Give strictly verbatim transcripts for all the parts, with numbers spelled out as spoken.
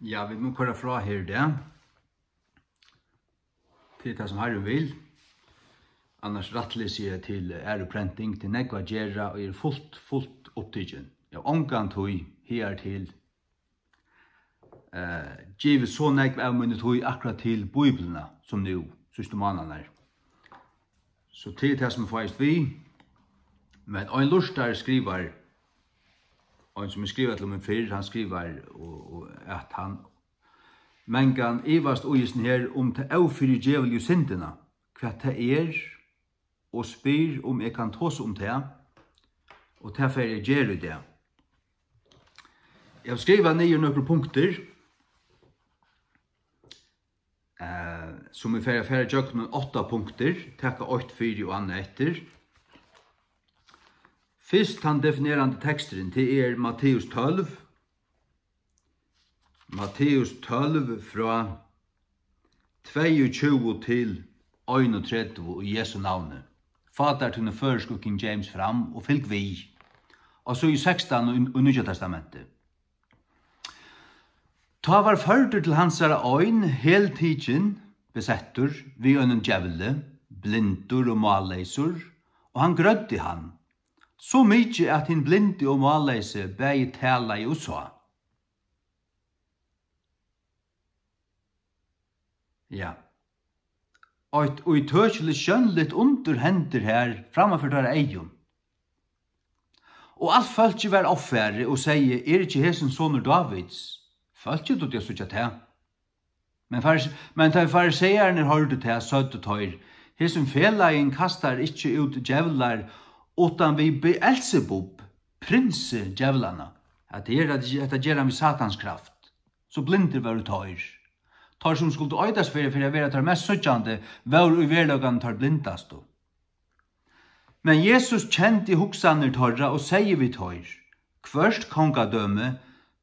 Ja, vit mugu koyra frá her í dag. Tað er tað, sum Harrin vil. Annars rættlýsi eg til aðru prenting. Tað er nógv at gera, og eg eri fult, fult upptikin. Eg havi ongan tíð higartil, eh, givið so nógv av míni tíð akkurát til Bíbliuna sum nú, síðstu mánaðirnar. So tað er tað, sum fáist við. Men ein lurtari skrivar, ein, sum er skrivað til mín fyrr, hann skrivar, og, og at hann mangan ivast í hesum her um ta ófyrigeviligu syndina, hvat tað er, og spyr, um eg kann tosa um tað, og tað fari eg at gera í dag. Eg havi skrivað niður nøkur punktir, eh, sum eg fari at fara ígjøgnum, átta punktir, taka eitt fyri og annað eftir. Fyrst tann definerandi teksturin, tað er Matteus tólv, Matteus tólv frá tveyogtjúgu til einogtretivu í Jesu navni. Fá tær tína føroysku King James fram og fylg við. Á síðu sekstan í, í Nýggja Testamenti. Tá var førdur til hansara ein heltikin, besettur við einum djevli, blindur og málleysur, og hann grøddi hann, so mikið, at hin blindi og málleysi bæði talaði og sá. Ja. Eitt ítøkiligt sjónligt undur hendir her frammanfyri teirra eygum. Og alt fólkið var ovfarið og segði: Er ikki hesin sonur Dávids? Fólkið dugdi at síggja tað. Men faris-, men tá fariseararnir hoyrdu tað, søgdu teir: Hesin felagin kastar ikki út djevlar, uttan við Beelzebub, prinsi djevlanna. At her, at hetta ger hann við Satans kraft. So blindir vóru teir. Teir, sum skuldu eitast fyri, fyri at vera teir mest síggjandi, vóru í veruleikanum teir blindastu. Men Jesus kendi hugsanir teirra og segði við teir: Hvørt kongadømi,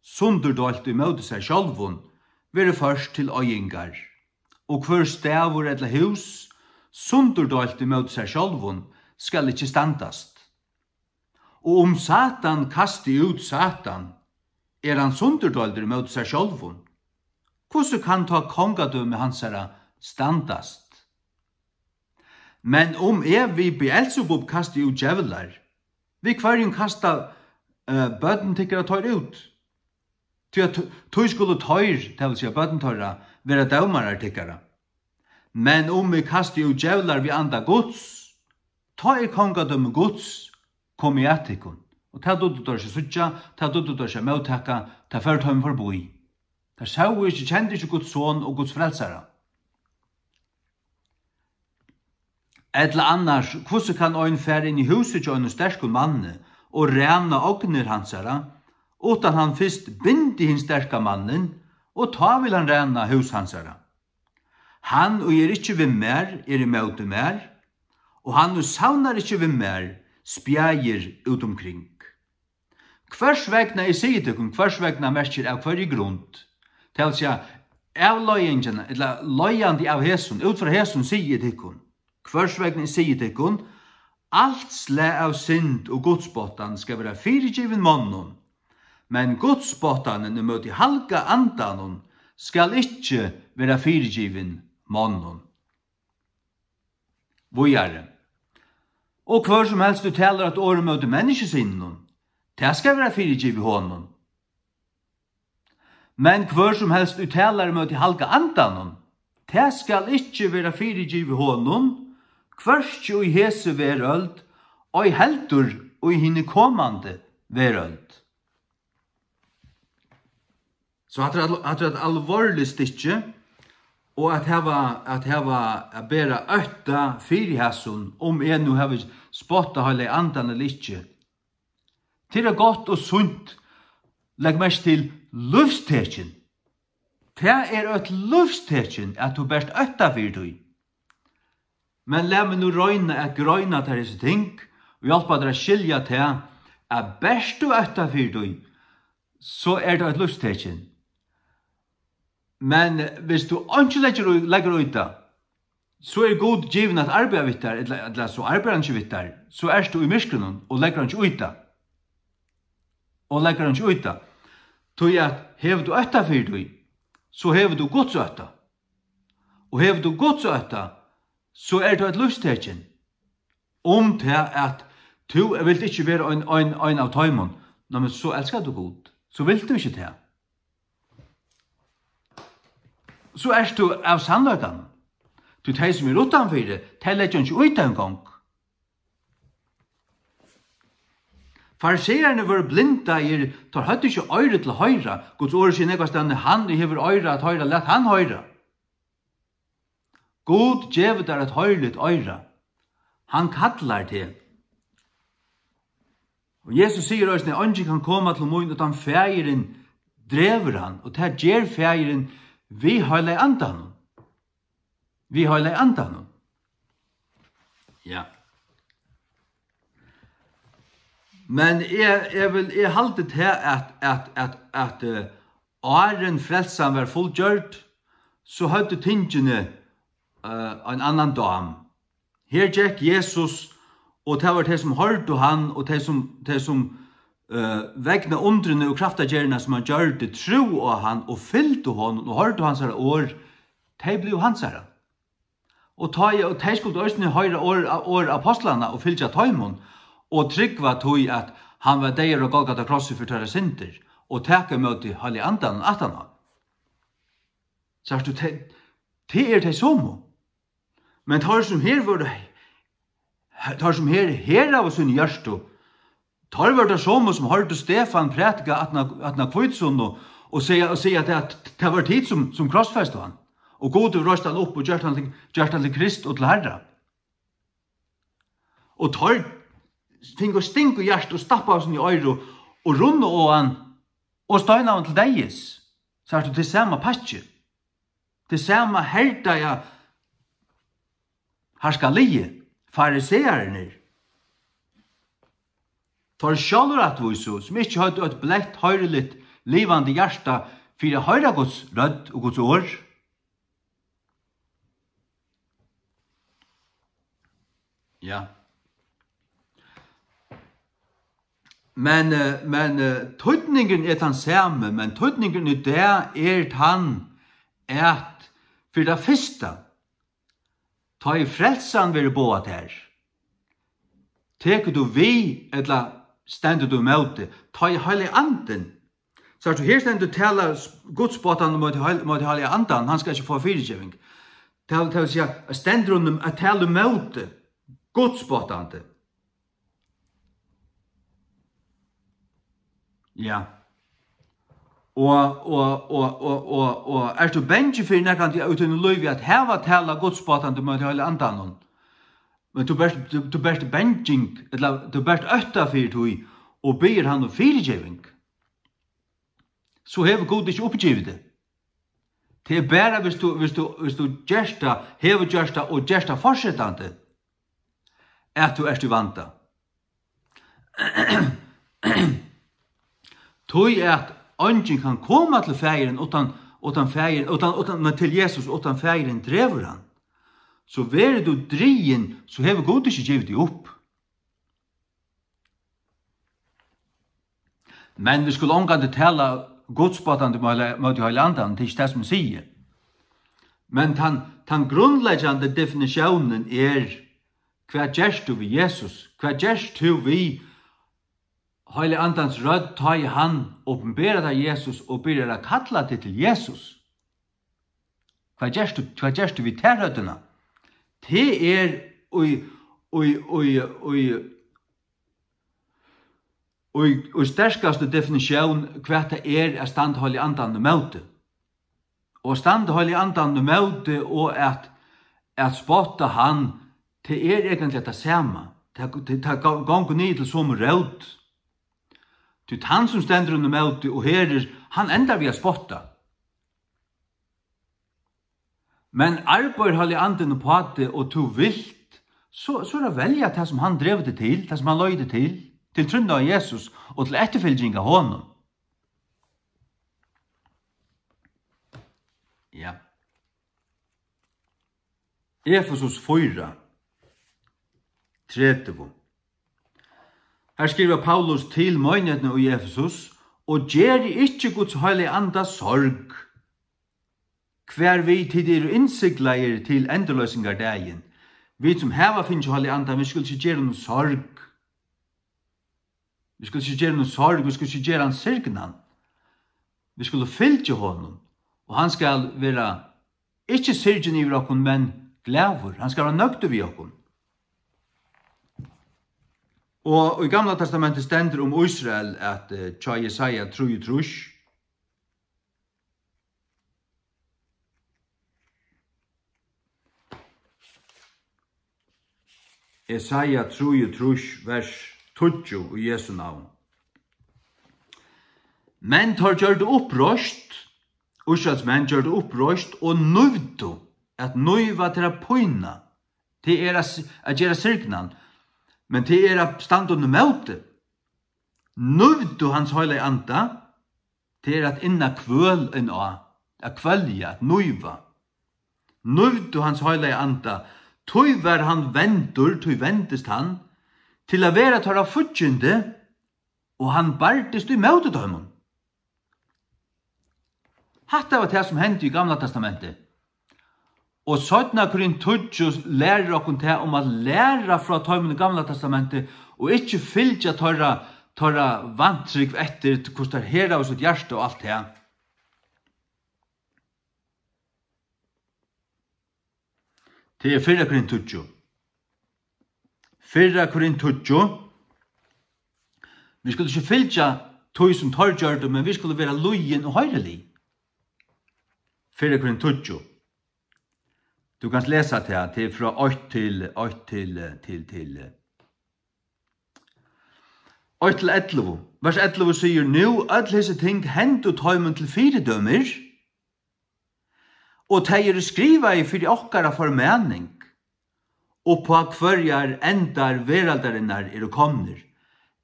sundurdeilt ímóti sær sjálvum, verður ført til oyðingar, og hvør stavur ella hús, sundurdeilt ímóti sær sjálvum, skal ikki standast. Og um Satan kasti út Satan, er hann sundurdeildur ímóti sær sjálvum. Hvussu kann tá kongadømi hansara standast? Men um eg við Beelzebub kasti út djevlar, við hvørjum kasta, eh, børn tykkara teir út? Tí at tí skulu teir, tað vil siga børn teirra, vera dómarar tykkara. Men um eg kasti út djevlar við anda Guds, tá er kongadømi Guds komið at tykkum. Og tað dugdu teir ikki at síggja, tað dugdu teir ikki at móttaka, tað fór teimum forbí. Teir sóu ikki, kendu ikki Guds son og Guds frelsara. Ella annars, hvussu kann ein fara inn í húsið hjá einum sterkum manni og ræna ognir hansara, uttan hann fyrst bindi hin sterka mannin, og tá vil hann ræna hús hansara? Hann, ið er ikki við mær, er ímóti mær, og hann, ið savnar ikki við mær, spjaðir út umkring. Hvørs vegna, eg sigi tykkum, hvørs vegna merkir av hvørji grund, tað vil siga, avleiðingina, ella leiðandi av hesum, út frá hesum sigi eg tykkum, hvørs vegna eg sigi tykkum, alt slag av synd og gudsspottan skal vera fyrigivin monnum, men gudsspottan ímóti halga andanum skal ikki vera fyrigivin monnum. Víðari. Og hvør sum helst, ið talar eitt orð ímóti menniskjusyninum, tað skal vera fyrigivið honum. Men hvør sum helst, ið talar ímóti halga andanum, tað skal ikki vera fyrigivið honum, hvørki í hesi verøld, ei heldur í hini komandi verøld. So hatta er al-, hatta er eitt alvorligt stykki, og at hava, at hava, at bera ótta fyri hasum, um eg nú havi spottað heilaga andan ella ikki. Tað er gott og sunt, legg merki til, lívstekin. Tað er eitt lívstekin, at tú bert ótta fyri tí. Men lat meg nú royna at greina tær hesi ting og hjálpa tær at skilja tað, at bert tú óttar fyri tí, so er tað eitt lívstekin. Men viss tú einki leggur í, leggur í tað, so er Gud givin at arbeiða við tær, ella, ella so arbeiðir hann ikki við tær, so ert tú í myrkrinum og leggur einki í tað. Og leggur einki í tað. Tí at hevur tú ótta fyri tí, so hevur tú Guds ótta. Og hevur tú Guds ótta, so ert tú eitt lívstekin um tað, at tú vilt ikki vera ein, ein, ein av teimum, nei, men so elskar tú Gud. So vilt tú ikki tað. So ert tú av sannleikanum. Tí tey, sum eru uttanfyri, tey leggja ikki í tað eingong. Fariseararnir vóru blindaðir, teir høvdu ikki oyru til at hoyra. Guds orð sigur nógvastaðni: "Hann ið hevur oyra at hoyra, lat hann hoyra." Gud gevur tær eitt hoyriligt oyra. Hann kallar teg. Og Jesus sigur eisini: "Eingin kann koma til mín, uttan Faðirin dregur hann." Og tað ger Faðirin við Heilaga Andanum. Við Heilaga Andanum. Ja. Men eg, eg vil, eg haldi tað, at, at, at, at, eh, áðrenn frelsan var fullgjørd, so høvdu tingini, eh, ein annan dám. Her gekk Jesus, og tað var tey, sum hoyrdu hann, og tey, sum, tey, sum, eh, vegna undrini og kraftagerðina, sum hann gjørdi, trúðu á hann og fylgdu honum og hoyrdu hansara orð, tey blivu hansara. Og tá, og tey skuldu eisini hoyra orð, orð apostlanna og fylgja teimum, og trúgva tí, at hann var deyður á Golgata krossi fyri teirra syndir, og taka ímóti Heilaga Andanum aftaná. Sært tú, tey, tey eru tey somu. Men teir, sum her vóru, teir, sum her heraðu síni hjørtu, teir vóru teir somu, sum hoyrdu Stefan prædika aftan á, aftan á hvítusunnu og siga, og siga, at tað, tað var tit, sum, sum krossfestu hann. Og Gud hevur reist hann upp og gjørt hann til, gjørt hann til Krist og til Harra. Og teir fingu sting í hjartað og stappaðu seg í oyru og runnu á hann og steinaðu hann til deyðis. Sært tú, tað er sama pakki. Tað sama herdaða harðskaliði, fariseararnir. Teir sjálvrættvísu, sum ikki høvdu eitt bleytt, hoyriligt, livandi hjarta fyri at hoyra Guds rødd og Guds orð. Ja. Men, eh, men, eh, týdningurin er tann sami, men týdningurin í dag er tann, at fyri tað fyrsta, tá ið frelsan verður boðað tær, tekur tú við ella stendur tú ímóti? Tá ið Heilagi Andin, sært tú, her stendur: "Tala s-, gudsspáttandi móti heil-, móti Heilaga Andanum, hann skal ikki fáa fyrigeving." Tað, tað vil siga, at stendur hon at tala ímóti gudsspáttandi. Ja. Og, og, og, og, og, og ert tú bangin fyri nakrantíð í tínum lívi at hava talað gudsspáttandi móti Heilaga Andanum, men tú bert, tú, tú bert bangin, ella tú bert ótta fyri tí, og biður hann um fyrigeving, so hevur Gud ikki uppgivið teg. Tað er bara, hvis tú, hvis tú, hvis tú gert tað, hevur gjørt tað og gert tað fortsetandi, at tú ert í vanda. Tí at eingin kann koma til Faðirin uttan, uttan Faðirin, uttan, uttan, men til Jesus, uttan Faðirin dregur hann. So verður tú drigin, so hevur Gud ikki givið teg upp. Men vit skulu ongantíð tala gudsspáttandi móti, móti Heilaga Andanum, tað er ikki tað, sum eg sigi. Men tann, tann grundleggjandi definitiónin er, hvat gert tú við Jesus? Hvat gert tú við Heilaga Andans rødd, tá ið hann opinberar tær Jesus og byrjar at kalla teg til Jesus? Hvat gert tú, hvat gert tú við ta røddina? Tað er í, í, í, í, í, í sterkastu definitión, hvat tað er at standa Heilaga Andanum ímóti. Og standa Heilaga Andanum ímóti og at, at spotta hann, tað er eigentliga tað sama. Tað, tað, tað go-, gongur niður til somu rót. Tí tann, sum stendur honum ímóti og herðir, hann endar við at spotta. Men arbeiðir Heilagi Andin uppá teg, og tú vilt, so, so er at velja tað, sum hann dregur teg til, tað, sum hann leiðir teg til, til trúnna á Jesus og til eftirfylging av honum. Ja. Efesus fýra, tretivu. Her skrivar Paulus til meinighetina í Efesus: "Og gerið ikki Guds Heilaga Anda sorg." hvar við tit eru innsiglaðir til endurloysingardagin. Vit, sum hava fingið Heilaga Andan, vit skulu ikki gera honum sorg. Vit skulu ikki gera honum sorg, vit skulu ikki gera hann syrgnan. Vit skulu fylgja honum, og hann skal vera ikki syrgin yvir okkum, men glaður. Hann skal vera nøgdur við okkum. Og í Gamla Testamenti stendur um Ísrael at, eh, hjá Jesaja trýogtrýss, Jesaja trýogtrýss, vers tíggju, í Jesu navn. Men teir gjørdu uppreisn, Ísraels menn gjørdu uppreisn og nívdu, at níva, tað er at pína, tað er at s-, at gera syrgnan, men tað er at standa undir móti. Nívdu hans heilaga anda, tað er at inna kvøl inn á, at kvølja, at níva. Nívdu hans heilaga anda, tí var hann vendur, tí vendist hann, til at vera teirra fíggindi, og hann bardist ímóti teimum. Hatta var tað, sum hendi í Gamla Testamenti. Og seinna Korint tíggju lærir okkum tað um at læra frá teimum í Gamla Testamenti og ikki fylgja teirra, teirra vantrúgv eftir, hvussu teir herðaðu sítt hjarta og alt tað. Tað er fyrra Korint tíggju. Fyrra Korint tíggju. Vit skulu ikki fylgja tí, sum teir gjørdu, men vit skulu vera lýðin og hoyrilig. Fyrra Korint tíggju. Tú kanst lesa tað, tað er frá eitt til, eitt til, til, til, eitt til ellivu. Vers ellivu sigur: Nú, øll hesi ting hendu teimum til fyridømir, og tey eru skrivaði fyri okkara formaning, upp á hvørjar endar veraldarinnar eru komnir.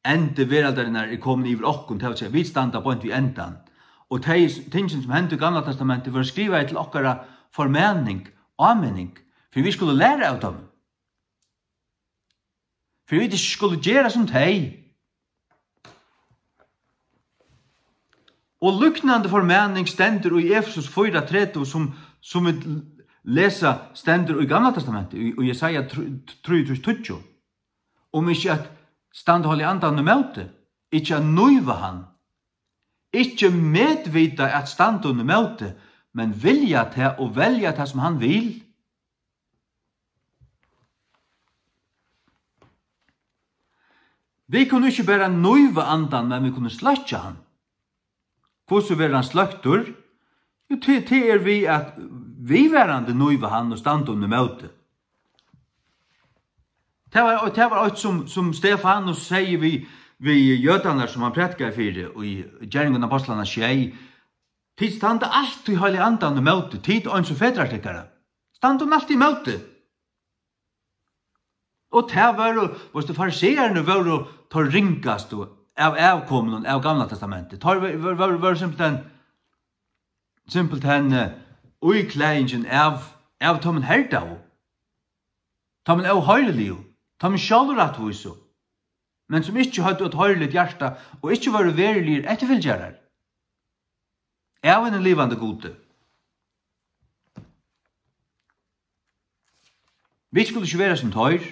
Endi veraldarinnar er komin yvir okkum, tað vil siga, vit standa beint við endan. Og tey s-, tingini, sum hendu í Gamla Testamenti, vóru skrivaði til okkara formaning, áminning, fyri vit skulu læra av teimum. Fyri vit ikki skulu gera sum tey. Og líknandi formaning stendur í Efesus fýra tretivu, sum, sum vit lesa stendur í Gamla Testamenti, í, í Jesaja trý, trýogtrýss tíggju. Um ikki at standa Heilaga Andanum ímóti, ikki at níva hann, ikki medvita at standa honum ímóti, men vilja tað og velja tað, sum hann vil. Vit kunnu ikki bara níva andan, men vit kunnu sløkkja hann. Hvussu verður hann sløktur? Jú, tað, tað er við at viðvarandi níva hann og standa honum ímóti. Tað var, og tað var eitt, sum, sum Stefanus segði við, við jødarnar, sum hann prædikaði fyri í Gerningar Apostlanna sjey. Tit standa altíð Heilaga Andanum ímóti, tit eins og fedrar tykkara. Standa honum altíð ímóti. Og tað vóru, veitst tú, fariseararnir vóru teir ringastu av avkominum av Gamla Testamenti. Teir vó-, vó-, vóru, vóru simpelthen, simpelthen, eh, íklæðingin av, av teimum herdaðu, teimum óhoyriligu, teimum sjálvrættvísu, men sum ikki høvdu eitt hoyriligt hjarta og ikki vóru veruligir eftirfylgjarar av einum livandi Gudi. Vit skulu ikki vera sum teir.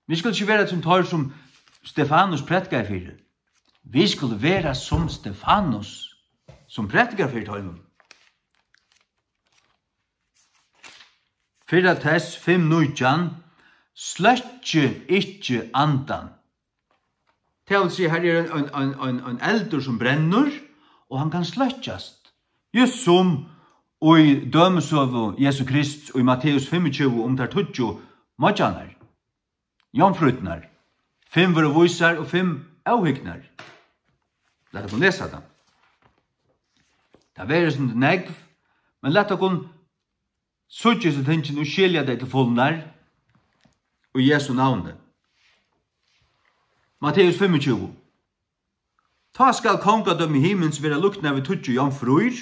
Vit skulu ikki vera sum teir, sum Stefanus prædikaði fyri. Vit skulu vera sum Stefanus, sum prædikar fyri teimum. Fyrra Tess fimm nítjan: Sløkkið ikki andan. Tað vil siga, her er ein, ein, ein, ein, ein eldur, sum brennur, og hann kann sløkkjast. Júst sum í dømisøgu Jesu Krists í Matteus fimmogtjúgu um tær tíggju meiggjarnar, jomfrúrnar. Fimm vóru vísar og fimm óhygnar. Lat okkum lesa tað. Tað verður sum nógv, men lat okkum síggja hesi tingini og skilja tey til fulnar í Jesu navni. Matteus fimmogtjúgu. Tá skal kongadømi himins vera líknað við tíggju jomfrúir,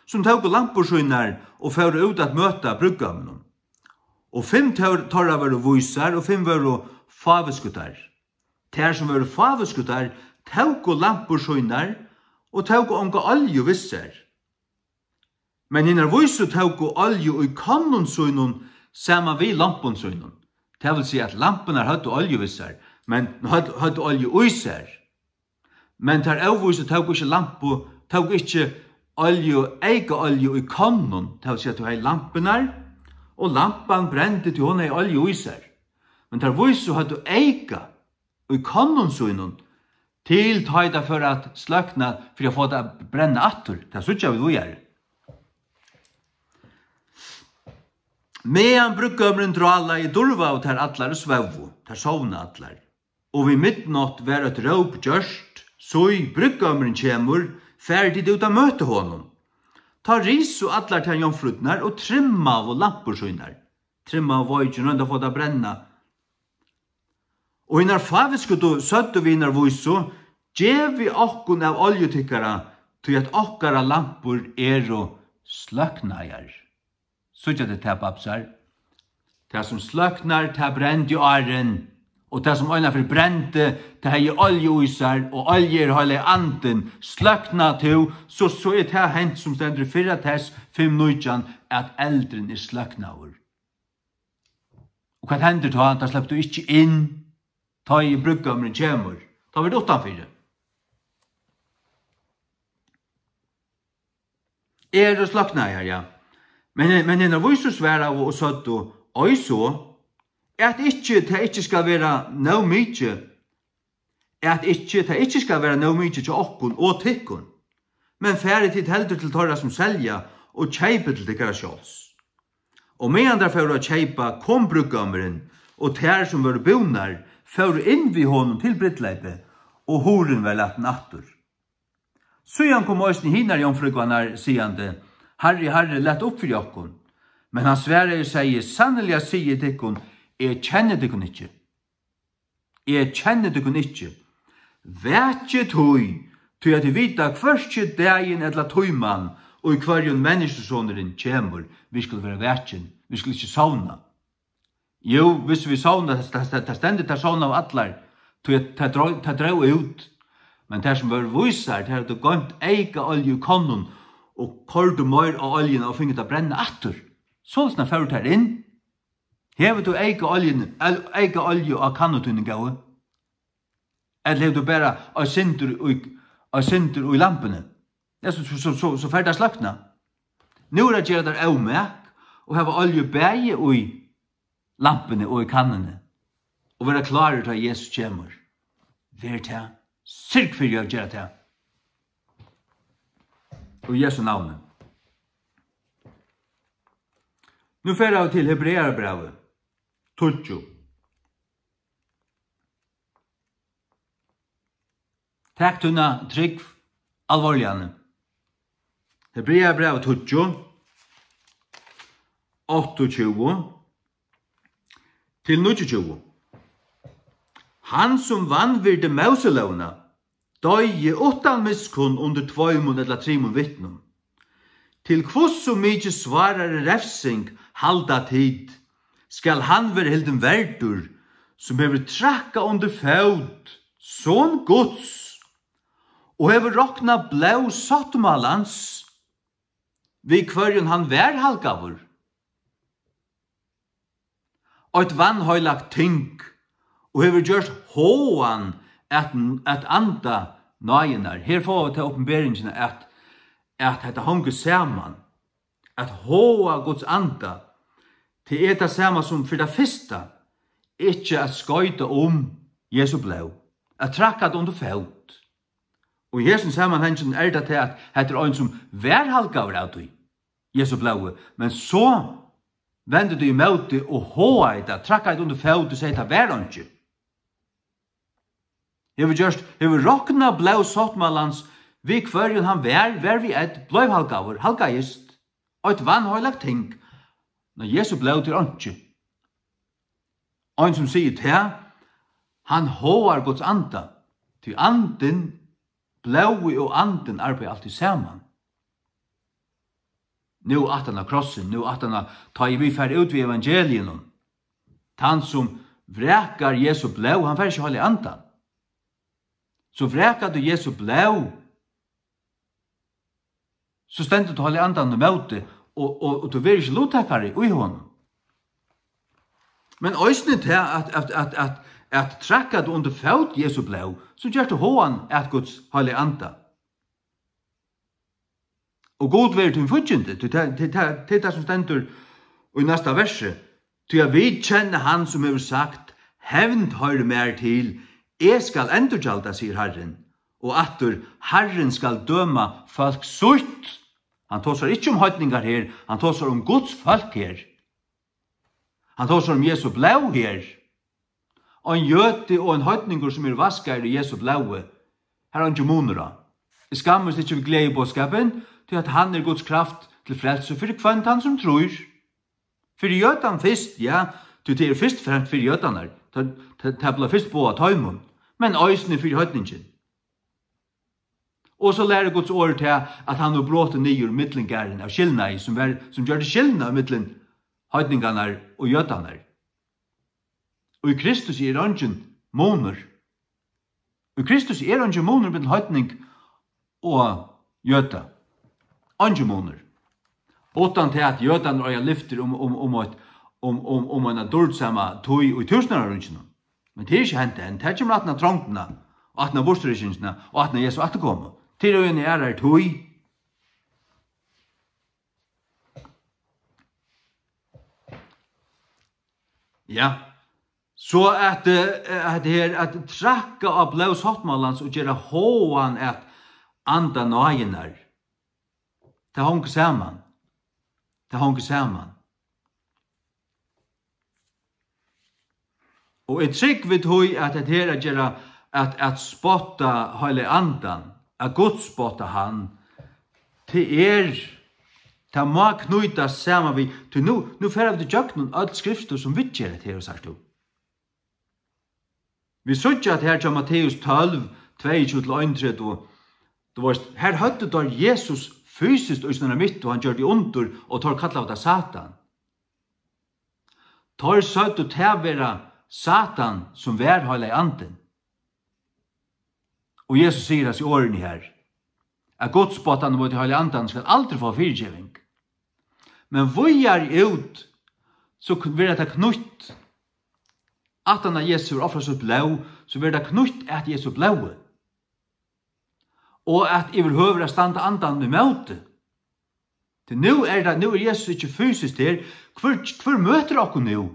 sum tóku lampur sínar og fóru út at møta brúðgóminum. Og fimm teir-, teirra vóru vísar, og fimm vóru fávitskutar. Tær, sum vóru fávitskutar, tóku lampur sínar og tóku onga olju við sær. Men hinar vísu tóku olju í konnum sínum saman við lompum sínum. Tað vil siga, at lampurnar høvdu olju við sær, men høvdu, høvdu olju í sær. Men tær óvísu tóku ikki lampu, tóku ikki olju, eyka olju í konnum, tað vil siga, tú hevði lampurnar, og lampan brendi, tí hon hevði olju í sær. Men tær vísu høvdu eyka í konnum sínum, til tá ið tað fór at sløkna, fyri at fáa tað at brenna aftur. Tað síggja vit víðari. Meðan brúðgómurin drálaði, durvaðu tær allar og svóvu, tær sovnaðu allar. Og við midnátt var eitt róp gjørt: Sí, brúðgómurin kemur, farið tit út at møta honum. Tá risu allar tær jomfrúrnar og trimmaðu lampur sínar. Trimmaðu veikin, royndu at fáa tað at brenna. Og hinar fáviskudu søgdu við hinar vísu: Gevið okkum av olju tykkara, tí at okkara lampur eru sløknaðar. Síggja tit tað, babsar? Tað sum sløknar, tað brendi áðrenn. Og tað sum einaferð brendi, tað hevði olju í sær, og olja er heilagi andin. Sløkna tú, so, so er tað hent, sum stendur í fyrra Tess fimm nítjan, at eldurin er sløknaður. Og hvat hendir tá? Tá sleppur tú ikki inn, tá ið brúðgómurin kemur. Tá verður tú uttanfyri. Eru sløknaðar, ja. Men, men hinar vísu svaraðu og søgdu: Ei so, at ikki, tað ikki skal vera nóg mikið, at ikki, tað ikki skal vera nóg mikið hjá okkum og tykkum. Men farið tit heldur til teirra, sum selja, og keypið til tykkara sjálvs. Og meðan tær fóru at keypa, kom brúðgómurin, og tær, sum vóru búnar, fóru inn við honum til brúdleypið, og hurðin var latin aftur. Síðan komu eisini hinar jomfrúgvarnar, sigandi: Harri, Harri, lat upp fyri okkum. Men hann svaraði og segði: Sanniliga sigi eg tykkum, eg kenni tykkum ikki. Eg kenni tykkum ikki. Vakið tí, tí at tit vita hvørki dagin ella tíman, í hvørjum Menniskjusonurin kemur. Vit skulu vera vakin, vit skulu ikki sovna. Jú, viss vit sovna, tað, tað, tað, tað stendur, tær sovnaðu allar, tí at tað dró-, tað dró út. Men tær, sum vóru vísar, tær høvdu goymt eyka olju í konnum og koyrdu meir á oljuna og fingu tað at brenna aftur. Soleiðis fóru tær inn. Hevur tú eyka oljuni-, el-, eyka olju á kannu tíni, góði? Ella hevur tú bara eitt sindur í, eitt sindur í lampuni? Ja, so, so, so, so, so fer tað at sløkna. Nú er at gera tær ómak og hava olju bæði í lampuni og í kannuni og vera klárur, tá Jesus kemur. Ver tað. Syrg fyri at gera tað. Í Jesu navni. Nú fara vit til Hebrearabrævið tíggju. Tak tína trúgv alvorliga. Hebrearabrævið tíggju, áttaogtjúgu til níggjuogtjúgu. Hann, sum vanvirdi Móselógina, doyði uttan miskunn undir tveimum ella trimum vitnum. Til hvussu mikið svárari revsing halda tit, skal hann vera hildin verdur, sum hevur traðkað undir fót Son Guds, og hevur roknað blóð sáttmálans, við hvørjum hann var halgaður, eitt vanheilagt ting, og hevur gjørt háðan at, at anda náðinnar. Her fáa vit ta opinberingina, at, at hetta hongur saman. At háða Guds anda, tað er tað sama sum fyri tað fyrsta ikki at skoyta um Jesu blóð, at trakka tað undir fót. Og í hesum samanhanginum er tað tað, at hetta er ein, sum var halgaður av tí, Jesu blóði, men so vendi tú ímóti og háðaði tað, trakkaði tað undir fót og segði: Tað var einki. Hevur gjørt, hevur roknað blóð sáttmálans, við hvørjum hann var, var við ð, bleiv halgaður, halgaðist, eitt vanheilagt ting. Men Jesu blóð, tað er einki. Ein, sum sigur tað, hann háðar Guds anda, tí andin, blóðið og andin arbeiða altíð saman. Nú aftan á krossin, nú aftan á, tá ið vit fara út við evangeliinum. Tann, sum vrakar Jesu blóð, hann fær ikki Heilaga Andan. So vrakar tú Jesu blóð, so stendur tú Heilaga Andanum ímóti, og, og, og tú verður ikki luttakari í honum. Men eisini tað at, at, at, at, at trakka tað undir fót Jesu blóð, so ger tú háðan at Guds Heilaga Anda. Og Gud verður tín fíggindi, tí tað, tað, tað, tað er tað, sum stendur í næsta versi. Tí at vit kenna hann, sum hevur sagt: "Hevnd hoyrir mær til, eg skal endurgjalda," sigur Harrin. Og aftur: "Harrin skal døma fólk sítt." Hann tosar ikki um heidningar her, hann tosar um Guds fólk her. Hann tosar um Jesu blóð her. Ein jødi og ein heidningur, sum er vaskaður í Jesu blóði, har er eingin munur á. Eg skammist ikki við gleðiboðskapin, tí at hann er Guds kraft til frelsu fyri hvønn tann, sum trýr. Fyri jødan fyrst, ja, tí tað er fyrst og fremst fyri jødarnar. Tað, tað, tað bleiv fyrst boðað teimum, men eisini fyri heidningin. Og so lærir Guds orð tað, at hann hevur brotið niður millingarðin av skilnaði, sum var, sum gjørdi skilnað millum heidningarnar og jødarnar. Og í Kristus er eingin munur. Í Kristus er eingin munur millum heidning og jøda. Eingin munur. Uttan tað at jødarnir eiga lyftir um, um, um eitt, um, um, um eina dýrdsama tíð í túsundáraríkinum. Men tað er ikki hent enn. Tað kemur aftan á trongdina, og aftan á burturrykkingina, og aftan á Jesu afturkomu. Tað er í eini aðrari tíð. Ja. So at, eh, at her, at trakka á blóð sáttmálans og gera háðan at anda náðinnar. Tað hongur saman. Tað hongur saman. Og eg trúgvi tí, at hetta her at gera, at, at spotta Heilaga Andan, at gudspotta hann, tað er, tað má knýtast saman við, tí nú, nú fara vit ígjøgnum øll skriftir sum viðgera hetta her, sært tú. Vit síggja, at her hjá Matteus tólv, tveyogtjúgu til einogtretivu, tú veist, her høvdu teir Jesus fysiskt í sína mitt, og hann gjørdi undur, og teir kallaðu tað Satan. Teir søgdu tað vera Satan, sum var Heilagi Andin. Og Jesus sigur hasi orðini her, at gudsspottan móti Heilaga Andanum skal aldri fáa fyrigeving. Men víðari út, so kn-, verður hetta knýtt, aftan á Jesus hevur ofrað sítt blóð, so verður tað knýtt at Jesu blóði. Og at yvirhøvur at standa andanum ímóti. Tí nú er tað, nú er Jesus ikki fysiskt her. Hvør, hvør møtir okkum nú?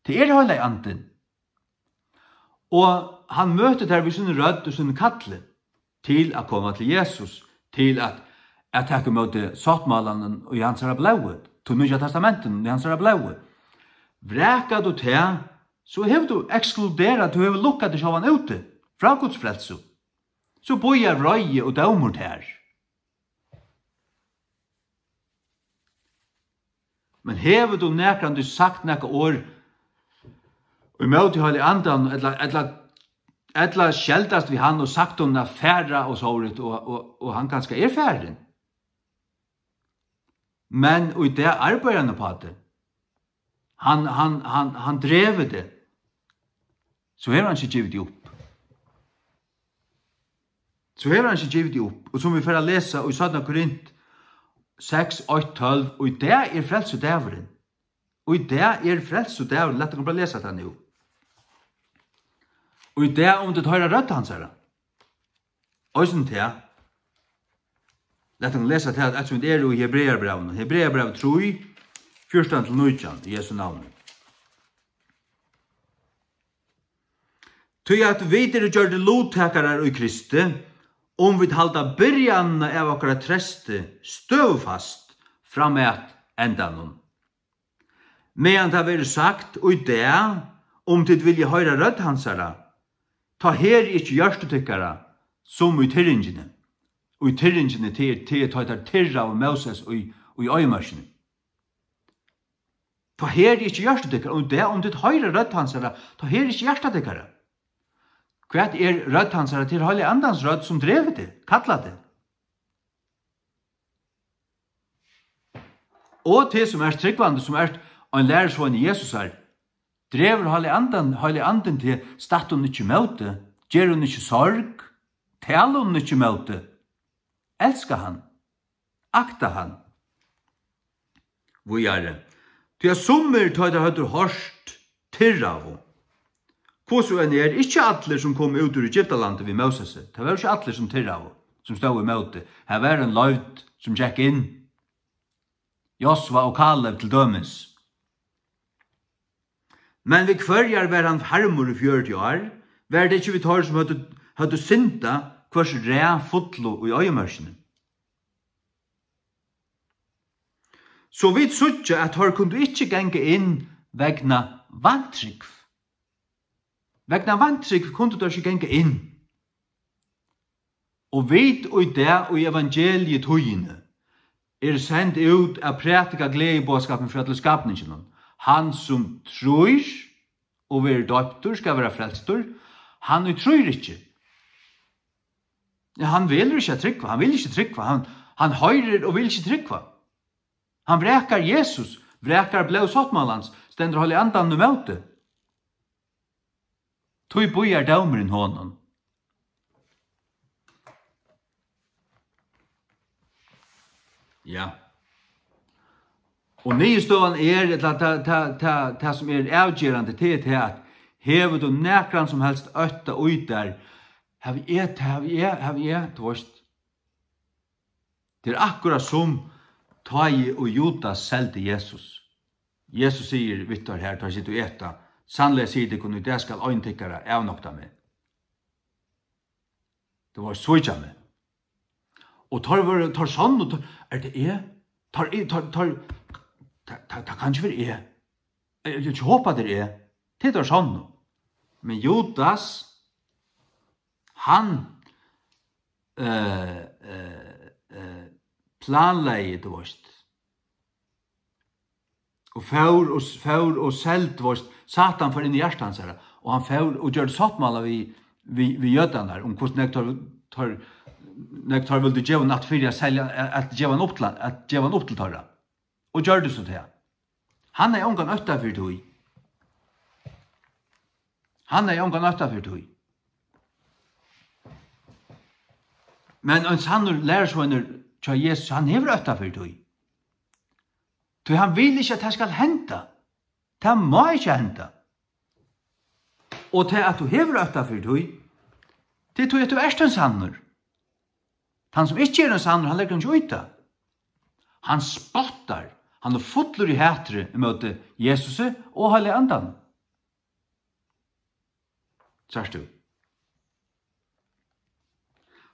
Tað er Heilagi Andin. Og hann møtir teir við síni rødd og síni kalli til at koma til Jesus, til at, at taka ímóti sáttmálanum í hansara blóði, tí nýggja testamentinum í hansara blóði. Vrakar tú tað, so hevur tú ekskluderað, tú hevur lukkað teg sjálvan úti frá Guds frelsu. So bíðar reiði og dómur tær. Men hevur tú nakrantíð sagt nakað orð ímóti Heilaga Andanum, ella, ella, ella skeldast við hann og sagt honum at fara og sovorðið, og, og, og hann kanska er farin? Men í dag arbeiðir hann uppá teg. Hann, hann, hann, hann dregur teg. So hevur hann ikki givið teg upp. So hevur hann ikki givið teg upp. Og sum vit fara at lesa í seinna Korint seks, eitt, tólv, og í dag er frelsudagurin. Og í dag er frelsudagurin. Lat okkum bara lesa tað nú. Og í dag, um tit hoyra rødd hansara. Eisini tað. Lat okkum lesa tað, at sum vit eru í Hebreabrævinum. Hebreabræv trý, fjúrtan til nítjan, í Jesu navni. Tí at vit eru gjørdir luttakarar í Kristi, um vit halda byrjanina av okkara treysti støðufast fram at endanum. Meðan tað verður sagt í dag, um tit vilja hoyra rødd hansara, tá herðið ikki hjørtu tykkara, sum í tyrringini. Og í tyrringini, tað er, tað er, tá teir tyrraðu Móses í, í oyðimørkini. Tá herðið ikki hjørtu tykkara, og í dag, um tit hoyra rødd hansara, tá herðið ikki hjarta tykkara. Hvat er rødd hansara? Tað er Heilaga Andans rødd, sum dregur teg, kallar teg. Og teg, sum ert trúgvandi, sum ert ein lærisveinur Jesusar, dregur Heilagi Andan, Heilagi Andin teg, statt honum ikki ímóti, ger honum ikki sorg, tal honum ikki ímóti. Elska hann. akta hann. Víðari. Tí at summir, tá teir høvdu hoyrt, tirraðu. Hvussu enn er, ikki allir, sum komu út úr Egyptalandi við Mósesi. Tað vóru ikki allir, sum tirraðu, sum stóðu ímóti. Har var ein leivd, sum gekk inn. Josva og Kaleb til dømis. Men við hvørjar var hann harmur í fjøruti ár? Var tað ikki við teir, sum høvdu, høvdu syndað, hvørs ræ fullu í oyðimørkini? So vit síggja, at teir kundu ikki ganga inn vegna vantrúgv. Vegna vantrúgv kundu teir ikki ganga inn. Og vit í dag í evangelietíðini eru send út at prædika gleðiboðskapin frá til skapninginum. Hann sum trýr og verður doyptur skal vera frelstur. Hann ið trýr ikki, ja, hann velur ikki at trúgva, hann vil ikki trúgva, hann, hann hoyrir og vil ikki trúgva. Hann vrakar Jesus, vrakar blóð sáttmálans, stendur Heilagi Andan ímóti. Tí bíðar dómurin honum. Ja. Og niðurstøðan er, ella tað, tað, tað, tað sum er avgerandi, tað er tað, at hevur tú nakran sum helst ótta í tær, havi eg, havi eg, havi eg, tú veist. Tað er akkurát sum tá ið og Judas seldi Jesus. Jesus sigur við teir her, tá ið situr og eta: Sanniliga sigi eg tykkum, í dag skal ein tykkara avnokta meg. Tað var svíkja meg. Og teir vóru, teir sonnu, teir, er tað eg? Teir, teir, teir, tað, tað, tað kann ikki vera eg. Eg, eg, eg hopi, tað er eg. Tað er teir sonnu. Men Judas, hann, eh, eh, eh, planlegði, tú veist. Og fór og s-, fór og seldi, veist, Satan fór inn í hjarta hansara, og hann fór og gjørdi sáttmála við, við, við jødarnar um hvussu nógv teir, teir, nógv teir vildu geva hann aftur fyri at selja, at, at geva hann upp til, at geva hann upp til teirra. Og gjørdi so tað. Hann hevði ongan ótta fyri tí. Hann hevði ongan ótta fyri tí. Men ein sannur lærisveinur hjá Jesus, hann hevur ótta fyri tí. Tí hann vil ikki, at tað skal henda. Tað má ikki henda. Og tað, at tú hevur ótta fyri tí, tað er tí, at tú ert ein sannur. Tann sum ikki er ein sannur, hann leggur ikki í tað. Hann spottar, hann er fullur í hatri ímóti Jesusi og Heilaga Andanum. Sært tú?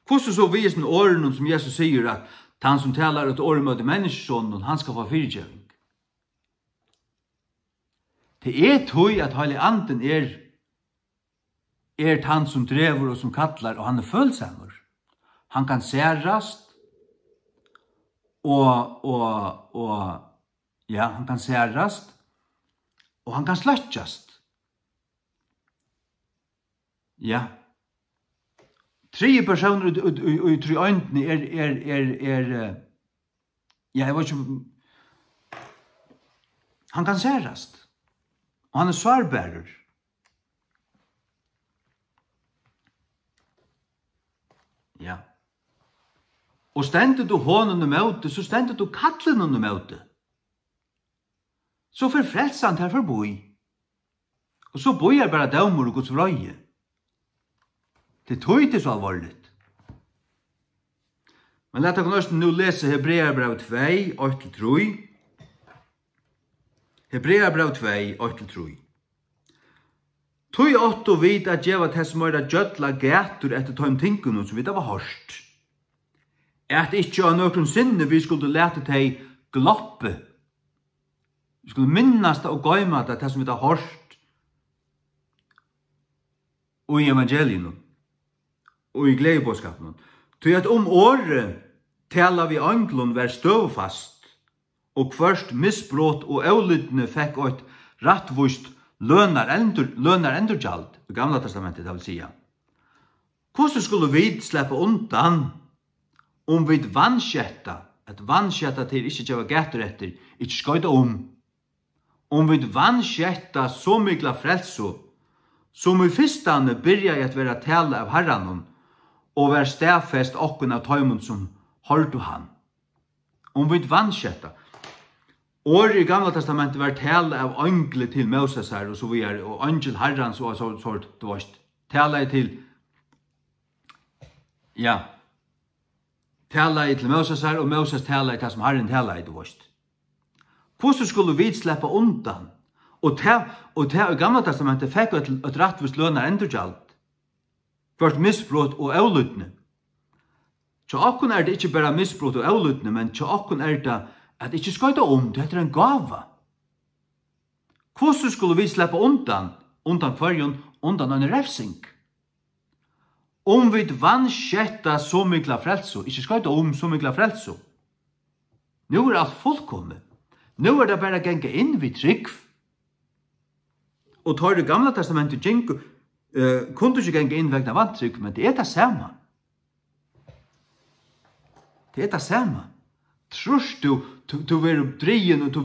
Hvussu so við hesum orðunum, sum Jesus sigur, at tann, sum talar eitt orð ímóti Menniskjusoninum, hann skal fáa fyrigeving? Tað er tí, at Heilagi Andin er, er tann, sum dregur og sum kallar, og hann er følsamur. Hann kann særast, og, og, og, ja, hann kann særast, og hann kann sløkkjast. Ja. Triði persónur í, í, í, í tríeindini er, er, er, er, eh, ja, eg veit ikki um, hann kann særast. Og hann er sárbarur. Ja. Og stendur tú honum ímóti, so stendur tú kallinum ímóti. So fer frelsan tær forbí. Og so bíðar bara dómur og Guds vreiði. Tað er tí, tað er so alvorligt. Men lat okkum eisini nú lesa Hebreabræv tvey, eitt til trý. Hebreabræv tvey, eitt til trý. Tí áttu vit at geva tess meira gjølla gætur eftir teimum tingunum, sum vit hava hoyrt, at ikki á nøkrum sinni vit skuldu lata tey gloppið. Vit skulu minnast tað og goyma tað, tað sum vit hava hoyrt í evangeliinum og í gleðiboðskapinum. Tí at um orðið talað við einglum var støðufast, og hvørt misbrot og ólýdni fekk eitt rættvíst lønarendur-, lønarendurgjald, í Gamla Testamenti, tað vil siga, hvussu skulu vit sleppa undan, um vit vansketta, at vansketta, tað er ikki at geva gætur eftir, ikki skoyta um, um vit vansketta so mikla frelsu, sum í fyrstani byrjaði at verða talað av Harranum og var staðfest okkum av teimum, sum hoyrdu hann? Um vit vansketta. Orðið í Gamla Testamenti var talað av eingli til Mósesar og so víðari, og eingil Harrans og so, so, tú veist, talaði til, ja, talaði til Mósesar, og Móses talaði tað, sum Harrin talaði, tú veist. Hvussu skulu vit sleppa undan? Og tað, og tað í Gamla Testamenti fekk eitt, eitt rættvíst lønar endurgjald. Hvørt misbrot og ólýdni. Hjá okkum er tað ikki bara misbrot og ólýdni, men hjá okkum er tað at ikki skoyta um, tí hetta er ein gáva. Hvussu skulu vit sleppa undan? Undan hvørjum? Undan eini revsing. Um vit vansketta so mikla frelsu, ikki skoyta um so mikla frelsu. Nú er alt fullkomið. Nú er tað bara at ganga inn við trúgv. Og teir í Gamla Testamenti gingu, eh, kundu ikki ganga inn vegna vantrúgv, men tað er tað sama. Tað er tað sama. Trýrt tú, tú, tú verður drigin og tú,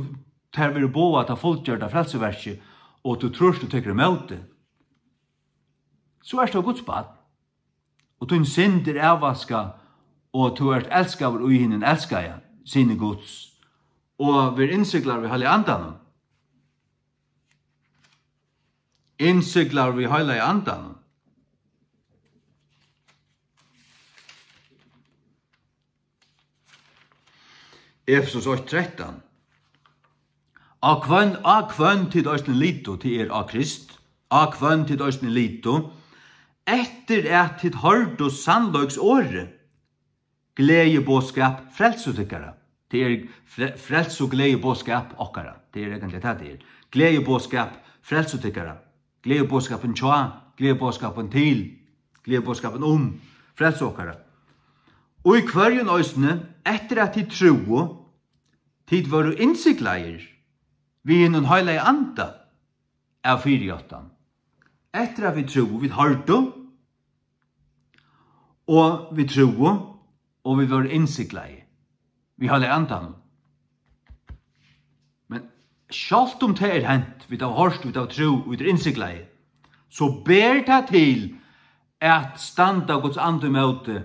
tær verður boðað tað fullgjørda frelsuverkið, og tú trýrt og tekur ímóti, so ert tú Guds barn. Og tín synd er avvaskað, og tú ert elskaður í hinum elskaða, syni Guds, og verður innsiglaður við Heilaga Andanum. Innsiglaður við Heilaga Andanum. Efesus eitt trettan. Á hvønn, á hvønn tit eisini litu, tað er á Krist, á hvønn tit eisini litu, eftir at tit hoyrdu sannleiks orðið, gleðiboðskap frelsu tykkara. Tað er fre-, frelsu gleðiboðskap okkara. Tað er eigentliga tað, tað er. Gleðiboðskap frelsu tykkara. Gleðiboðskapin hjá, gleðiboðskapin til, gleðiboðskapin um frelsu okkara. Og í hvørjum eisini, eftir at tit trúðu, tit vóru innsiglaðir við hinum heilaga anda av fyrijáttan. Eftir at vit trúðu, vit hoyrdu, og vit trúðu, og vit vóru innsiglaði við Heilaga Andanum. Men sjálvt um tað er hent, vit hava hoyrt, vit hava trúð, vit eru innsiglaði, so ber tað til at standa Guds Anda ímóti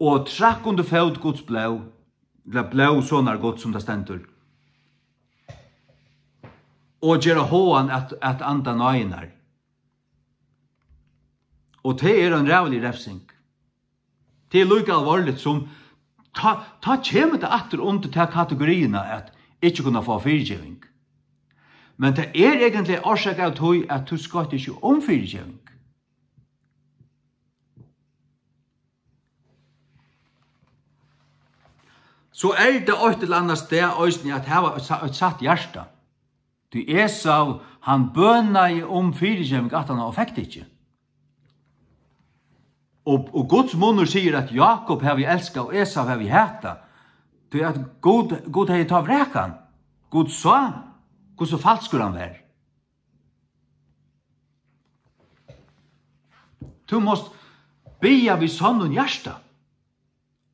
og trakka undir fót Guds blóð, ella blóð Sonar Guds, sum tað stendur, og gera háðan at, at anda náðinnar. Og tað er ein ræðulig revsing. Tað er líka alvorligt sum, tá, tá kemur tað aftur undir ta kategoriina at ikki kunna fáa fyrigeving. Men tað er eigentliga orsakað av tí, at tú skalt ikki um fyrigeving. So er tað eitt ella annað stað eisini at hava eitt sa-, eitt satt hjarta. Tí Esau, hann bønaði um fyrigeving aftan á og fekk tað ikki. Og, og Guds munnur sigur, at Jákup havi eg elskað og Esau havi eg hatað. Tí at Gud, Gud hevði tá vrakað hann. Gud sá, hvussu falskur hann var. Tú mást biðja við sonnum hjarta.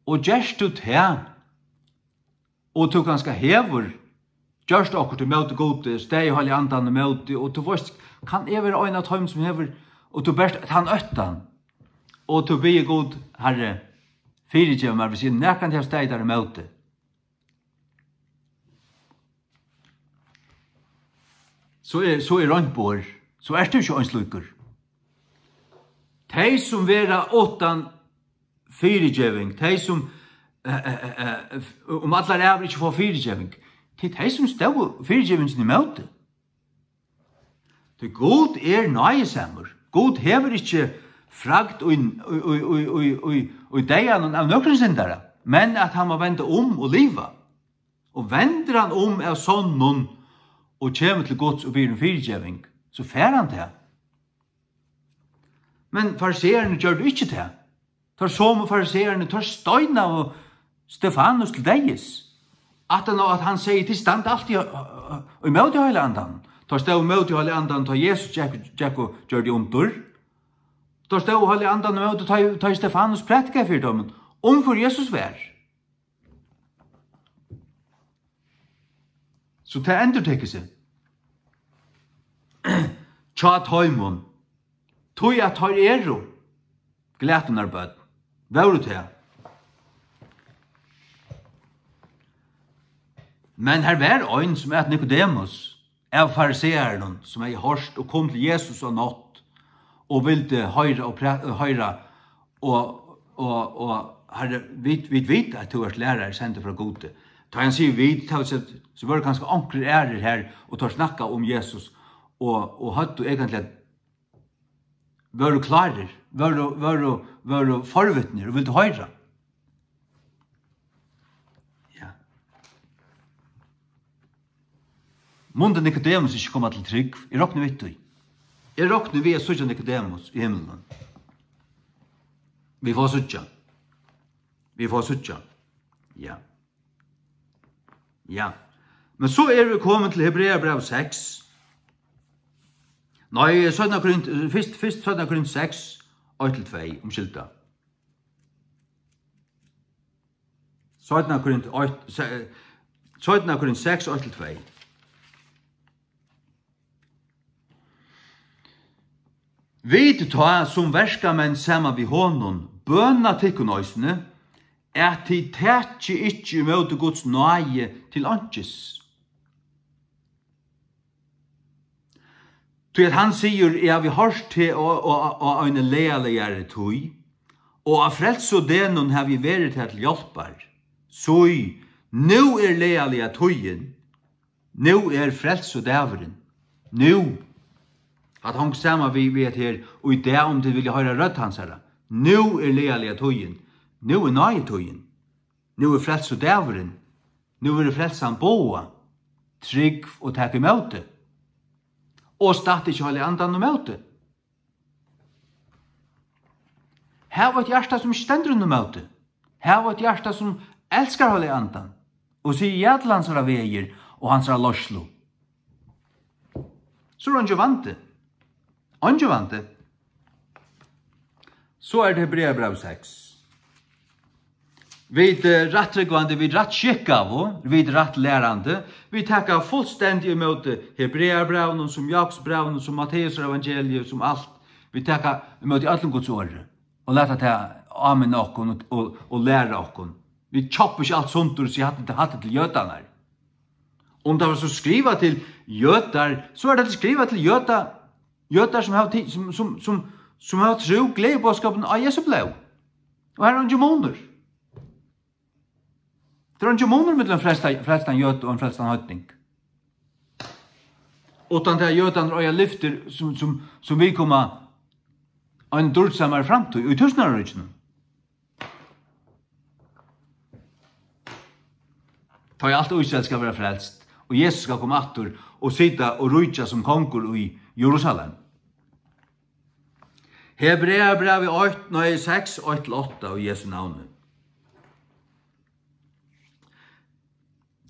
Og gert tú tað, og tú kanska hevur gjørt okkurt ímóti Gudi, staðið Heilaga Andanum ímóti, og tú veitst, kann eg vera ein av teimum sum hevur, og tú bert tann óttan, og tú biður Gud, Harri, fyrigev mær, hvis eg nakrantíð havi staðið tær ímóti. So er, so er reint borð, so ert tú ikki ein slíkur. Tey sum vera uttan fyrigeving, tey sum, eh, eh, eh, eh, um allar ævir ikki fáa fyrigeving, tað er tey sum stóðu fyrigevingini ímóti. Tí Gud er náðisamur. Gud hevur ikki fragd í, í, í, í, í, í, í deyðanum av nøkrum syndara, men at hann má venda um og liva. Og vendir hann um av sonnum og kemur til Guds og biður um fyrigeving, so fær hann tað. Men farisearnir gjørdu ikki tað. Teir somu farisearnir, teir steinaðu Stefanus til deyðis. Aftan á at hann segði, tit standa altíð í, í, ímóti Heilaga Andanum. Teir stóðu ímóti Heilaga Andanum, tá Jesus gekk, gekk og gjørdi undur. Teir stóðu Heilaga Andanum ímóti, tá, tá Stefanus prædikaði fyri teimum um hvør Jesus var. So tað endurtekur seg hjá teimum, tí at teir eru glatunarbørn, vóru tað. Men har var ein, sum æt Nikodemus, av farisearunum, sum hevði hoyrt og kom til Jesus á nátt og vildi hoyra og præ-, hoyra og, og, og, Harri, vit, vit vita, at tú ert lærari sendur frá Gudi. Tá hann sigur vit, tá, so, so vóru kanska onkrir aðrir har, og teir snakkaðu um Jesus, og, og høvdu eigentliga, vóru klárir, vóru, vóru, vóru forvitnir og vildu hoyra. Ja. Mundi Nikodemus ikki koma til trúgv? Eg rokni við tí. Eg rokni við at síggja Nikodemus í himlinum. Vit fáa at síggja. Vit fáa at síggja. Ja. Ja. Men so eru vit komin til Hebreabræv seks. Nei, seinna Korint, fyrst, fyrst seinna Korint seks, eitt til tvey, umskylda. Seinna Korint eitt, se-, seinna Korint seks, eitt til tvey. Vit tá, sum verkamenn saman við honum, bøna tykkum eisini, at tit taki ikki ímóti Guds náði til einkis. Tí at hann sigur: Eg havi hoyrt teg á, á, á eini lagaligari tíð, og á frelsudegnum havi eg verið tær til hjálpar. Sí, nú er lagaliga tíðin, nú er frelsudagurin, nú. Hatta hongur saman við, við hetta her, og í dag, um tit vilja hoyra rødd hansara, nú er lagaliga tíðin, nú er náðitíðin. Nú er frelsudagurin. Nú verður frelsan boðað. Trúgv og tak ímóti. Og statt ikki Heilaga Andanum ímóti. Hav eitt hjarta, sum ikki stendur honum ímóti. Hav eitt hjarta, sum elskar Heilaga Andan og sigur ja til hansara vegir og hansara leiðslu. So er eingin vandi. Eingin vandi. So er tað Hebreabræv seks. Vit, eh, rættrúgvandi, vit rætt skikkaðu, vit rætt lærandi, vit taka fullstendig ímóti Hebreabrævinum, sum Jákupsbrævinum, sum Matteusevangeliið, sum alt. Vit taka ímóti øllum Guds orði og lata tað áminna okkum og, og, og læra okkum. Vit kjoppa ikki alt sundur og siga: Hatta, hatta er til jødarnar. Um tað var so skrivað til jødar, so er tað skrivað til jøda-, jødar, sum hava ti-, sum, sum, sum, sum hava trúð gleðiboðskapin á Jesu blóð. Og har er eingin munur. Tað er eingin munur millum frelsta-, frelstan jøda og ein frelstan heidning. Uttan tað at jødarnir eiga lyftir, sum, sum, sum viðkoma ein dýrsamari framtíð í túsundáraríkinum. Tá ið alt Ísrael skal vera frelst, og Jesus skal koma aftur og sita og ríkja sum kongur í Jerusalem. Hebreabrævið eitt, nei, seks, eitt til átta, í Jesu navni.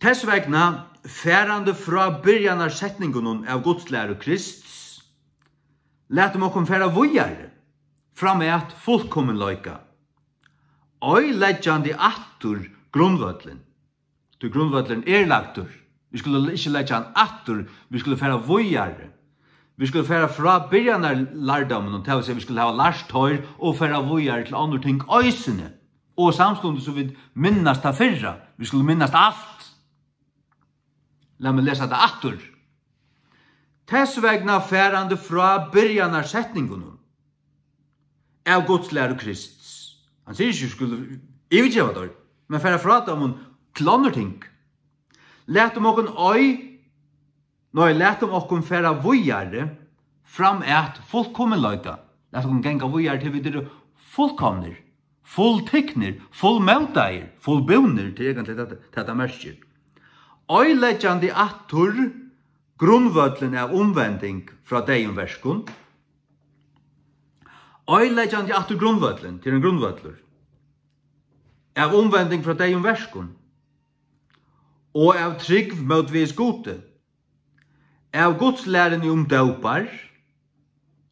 Tess vegna, farandi frá byrjanarsetningunum av gudslæru Krists, latum okkum fara víðari, fram at fullkominleika, oyðileggjandi aftur grundvøllin. Tí grundvøllurin er lagdur. Vit skulu ikki leggja hann aftur, vit skulu fara víðari. Vit skulu fara frá byrjanarlærdóminum, tað vil siga, vit skulu hava lært teir og fara víðari til onnur ting eisini. Og samstundis sum vit minnast tað fyrra, vit skulu minnast alt. Lat meg lesa tað aftur. Tess vegna, farandi frá byrjanarsetningunum av gudslæru Krists. Hann sigur ikki, skulu yvirgeva teir, men fara frá teimum til onnur ting. Latum okkum ei, nei, latum okkum fara víðari fram at fullkominleika. Lat okkum ganga víðari til vit eru fullkomnir, fulltiknir, fullmótaðir, fullbúnir, tað er eigentliga tað, tað, tað merkir. Oyðileggjandi aftur grundvøllin av umvending frá deyðum verkum. Oyðileggjandi aftur grundvøllin, tað er ein grundvøllur, av umvending frá deyðum verkum og av trúgv mótvegis Gudi, av gudslæruni um dópar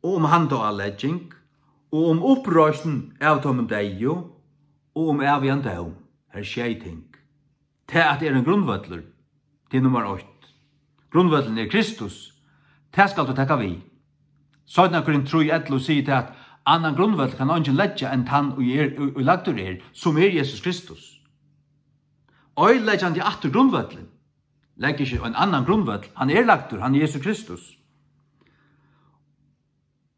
og um handaálegging og um uppreisn av teimum deyðu og um ævigan dóm. Her sjey ting. Tað at er ein grundvøllur, tað er nummar eitt. Grundvøllurin er Kristus. Tað skalt tú taka við. Seinna Korint trý ellivu sigur tað, at annan grundvøll kann eingin leggja enn tann, ið er, ið, ið lagdur er, sum er Jesus Kristus. Oyðileggjandi aftur grundvøllin. Legg ikki ein annan grundvøll. Hann er lagdur, hann er Jesus Kristus.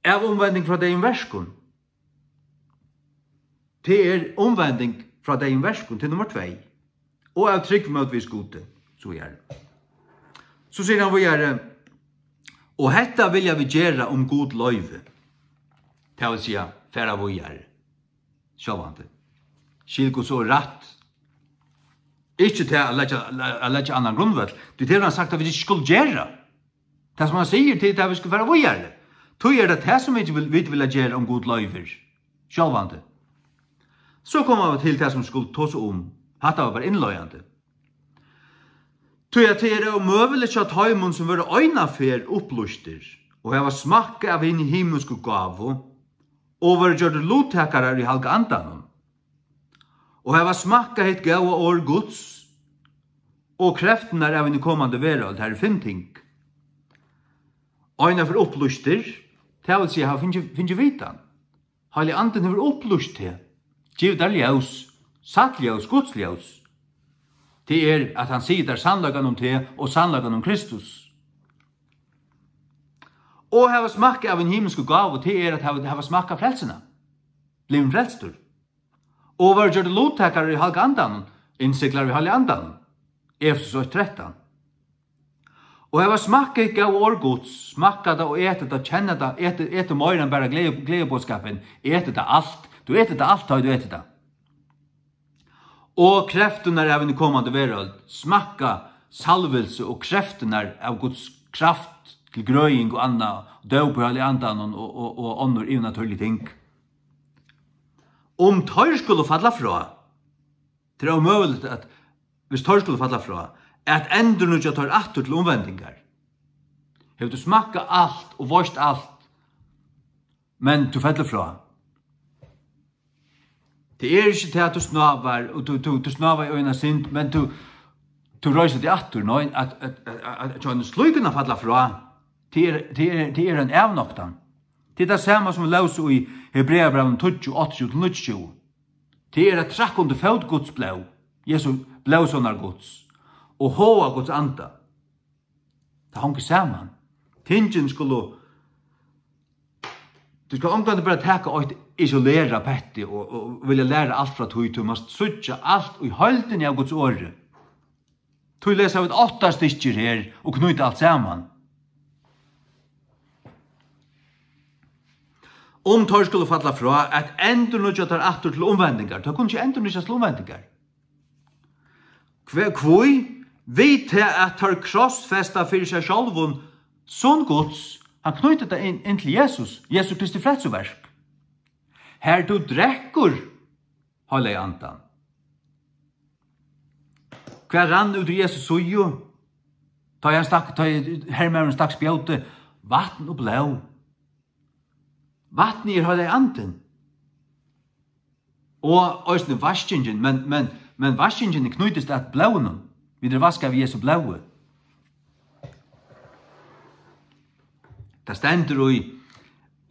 Av umvending frá deyðum verkum. Tað er umvending frá deyðum verkum, tað er nummar tvey. Og av trúgv mótvegis Gudi, so er. So sigur hann víðari, og hetta vilja vit gera um Gud loyvi. Tað vil siga, fara víðari. Sjálvandi. Skil Guds orð rætt. Ikki tað at leggja, at leggja annan grundvøll. Tí tað hevur hann sagt at vit ikki skulu gera. Tað sum hann sigur, tað er tað vit skulu fara víðari. Tí er tað tað sum vit vil, vit vilja gera um Gud loyvir. Sjálvandi. So koma vit til tað sum skulu tosa um. Hatta var bara innleiðandi. Tí at tað er ómøguligt hjá teimum, sum vóru eina ferð upplýstir, og hava smakkað av hini himmalsku gávu, og vóru gjørdir luttakarar í Halga Andanum, og hava smakkað hitt góða orð Guds, og kreftirnar av hini komandi verøld, har eru fimm ting. Eina ferð upplýstir, tað vil siga, hava fingið, fingið vitan. Heilagi Andin hevur upplýst teg, givið tær ljós, satt ljós, Guds ljós. Tað er, at hann sigur tær sannleikan um teg og sannleikan um Kristus. Og hava smakkað av hini himmalsku gávu, tað er at hava, hava smakkað frelsuna. Blivin frelstur. Og vóru gjørdir luttakarar í Halga Andanum, innsiglaðir í Heilaga Andanum. Efesus eitt trettan. Og hava smakkað hitt góða orð Guds, smakka tað og etið tað, kenna tað, etið, etið meira enn bara gleði-, gleðiboðskapin, etið tað alt, tú etur tað alt, tá ið tú etur tað. Og kreftirnar av hini komandi verøld, smakka salvilsi og kreftirnar av Guds kraft til grøðing og annað, dóp í Heilaga Andanum og, og, og onnur yvirnatúrlig ting. Um teir skulu falla frá, tað er ómøguligt at, viss teir skulu falla frá, at endurnýggja teir aftur til umvendingar. Hevur tú smakkað alt og veitst alt, men tú fellur frá. Tað er ikki tað, at tú snávar, og tú, tú, tú snávar í eina synd, men tú, tú reisir teg aftur. Nei, at, at, at, at, at hjá einum slíkum at falla frá, tað er, tað er, tað er ein avnoktan. Tað er tað sama sum vit lósu í Hebreabrævinum tíggju, áttaogtjúgu til níggjuogtjúgu. Tað er at trakka undir fót Guds blóð, Jesu blóðsonar Guds, og háða Guds anda. Tað hongur saman. Tingini skulu, tú skalt ongantíð bara taka eitt isolerað petti og, og vilja læra alt frá tí, tú mást síggja alt í heildini av Guds orði. Tí lesa vit átta stykkir her og knýta alt saman. Um teir skulu falla frá, at endurnýggja teir aftur til umvendingar. Teir kunnu ikki endurnýggjast til umvendingar. Hve-, hví? Við tað, at teir krossfesta fyri seg sjálvum Son Guds, hann knýtir tað inn, inn til Jesus, Jesu Kristi frelsuverk. Har tú drekkur Heilaga Andan. Hvat rann út úr Jesu síðu? Tá ið hann stakk, tá ið hermaðurin stakk spjótið, vatn og blóð. Vatnið er Heilagi Andin. Og eisini vaskingin, men, men, men vaskingin knýtist at blóðinum. Vit eru vaskað við Jesu blóði. Tað stendur í,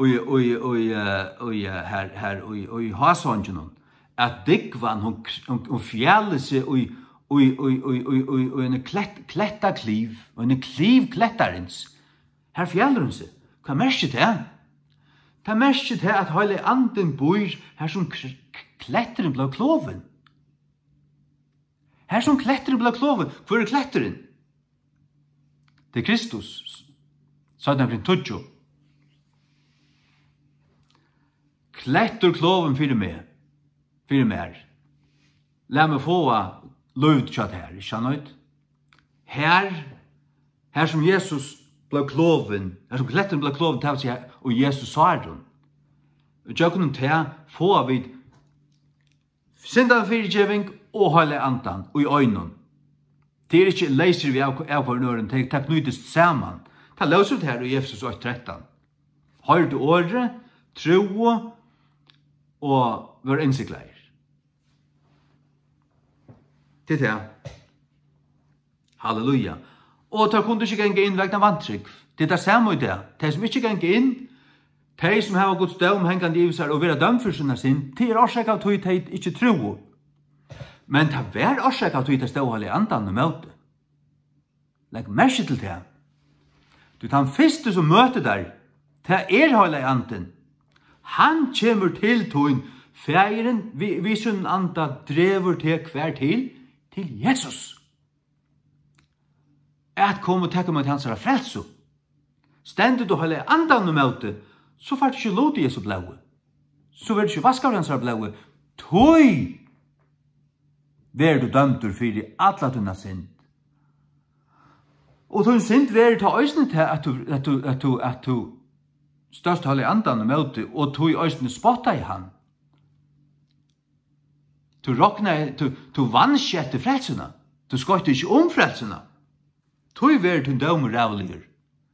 í, í, í, eh, í, eh, her, her, í, í hásanginum, at dúgvan, hon kr-, hon, hon fjalir seg í, í, í, í, í, í, í eini klett-, klettaklív, og eini klív klettarins. Har fjalir hon seg. Hvat merkir tað? Tað merkir tað, at Heilagi Andin býr har sum kr-, k-, kletturin bleiv klovin. Har sum kletturin bleiv klovin. Hvør er kletturin? Tað er Kristus. Seinna Korint tíggju. Klettur klovin fyri meg, fyri mær. Lat meg fáa lív hjá tær, ikki sant? Har, har sum Jesus bleiv klovin, har sum kletturin bleiv klovin, tað vil siga, og Jesus sárum. Ígjøgnum tað fáa vit syndafyrigeving og Heilaga Andan í einum. Tað er ikki leysir við av, av hvørjum øðrum, tað, tað knýtist saman. Tað lósu vit her í Efesus eitt trettan. Hoyrdu orðið, trúðu og vóru innsiglaðir. Tað er tað. Halleluja. Og teir kundu ikki ganga inn vegna vantrúgv. Tað er tað sama í dag. Tey sum ikki ganga inn, tey sum hava Guds dóm hangandi yvir sær og verða dømd fyri sína synd, tað er orsakað av tí tey ikki trúðu. Men tað var orsakað av tí tey stóðu Heilaga Andanum ímóti. Legg merki til tað. Tí tann fyrsti, sum møtir tær, tað er Heilagi Andin. Hann kemur til tín. Faðirin við, við sínum anda dregur teg hvar til? Til Jesus. At koma og taka ímóti hansara frelsu. Stendur tú Heilaga Andanum ímóti, so fært tú ikki lut í Jesu blóði. So verður tú ikki vaskaður í hansara blóði. Tí verður tú dømdur fyri alla tína synd. Og tín synd verður tá eisini tað, at tú, at tú, at tú, at tú stóðst Heilaga Andanum ímóti, og tí eisini spottaði hann. Tú roknaði, tú, tú vanskjætti frelsuna. Tú skoytti ikki um frelsuna. Tí verður tín dómur ræðuligur.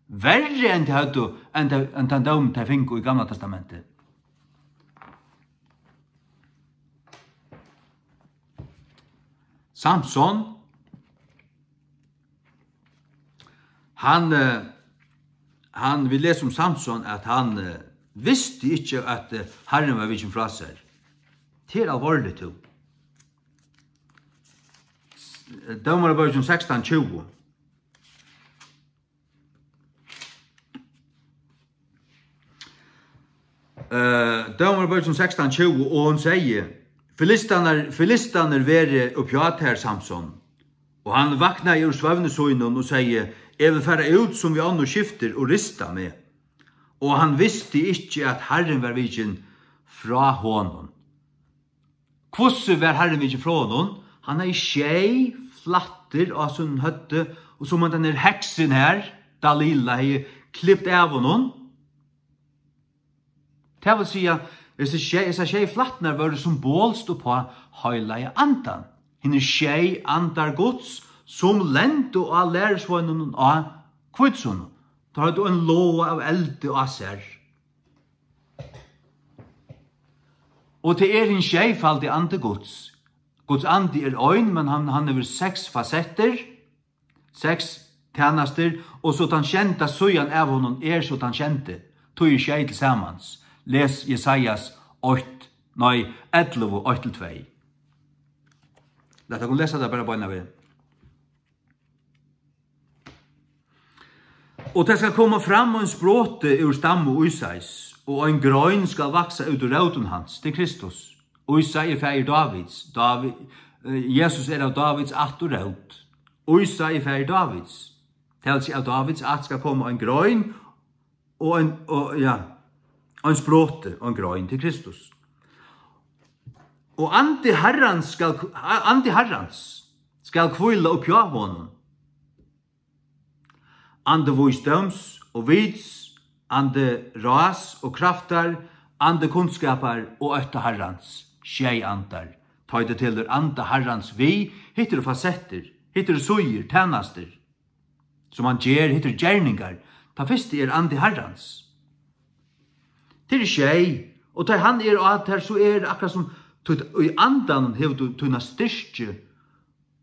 Verri enn tey høvdu, enn tey, enn tann dómin tey fingu í Gamla Testamenti. Samson, hann, eh, hann, vit lesa um Samson, at hann, eh, visti ikki, at, eh, Harrin var vikin frá sær. Tað er alvorligt, tú. Dómarabókin sekstan tjúgu. Eh, Dómarabókin sekstan tjúgu, og hon segði: Filistanar, Filistanar veri uppi á tær, Samson. Og hann vaknaði úr svøvni sínum og segði: Eg vil fara út sum við onnur skiftir og rista meg. Og hann visti ikki, at Harrin var vikin frá honum. Hvussu var Harrin vikin frá honum? Hann hevði sjey flættir á sínum høvdi, og sum hendan her heksin her, Dalila, hevði klipt av honum. Tað vil siga, hesar sjey, hesar sjey flættirnar vóru symbolskt uppá Heilaga Andan. Hinir sjey andar Guds, sum lendu á lærisveinunum á hvítusunnu. Teir høvdu ein loga av eldi á sær. Og tað er hin sjeyfaldi Andi Guds. Guds Andi er ein, men hann, hann hevur seks fasettir, seks tænastur, og so tann sjeynda síðan av honum er so tann sjendi. Tí er sjey til samans. Les Jesajas eitt, nei, ellivu, eitt til tvey. Lat okkum lesa tað bara beinanvegin. Og tað skal koma fram ein sproti úr stammu Ísais, og ein grein skal vaksa út úr rótum hans, tað er Kristus. Ísai er faðir Dávids. Dávi-, eh, Jesus er av Dávids ætt og rót. Ísai er faðir Dávids. Tað vil siga, av Dávids ætt skal koma ein grein, og ein, og, ja, ein sproti, og ein grein til Kristus. Og andi Harrans skal, andi Harrans skal hvíla uppi á honum. Andi vísdóms og vits, andi ráðs og kraftar, andi kunnskapar og ótta Harrans, sjey andar. Tá ið tað telur anda Harrans við, hitt eru fasettir, hitt eru síður, tænastur, sum hann ger, hitt eru gerningar. Tað fyrsta er andi Harrans. Tað eru sjey, og tá hann er á tær, so er akkurát sum, tí í andanum hevur tú tína styrki,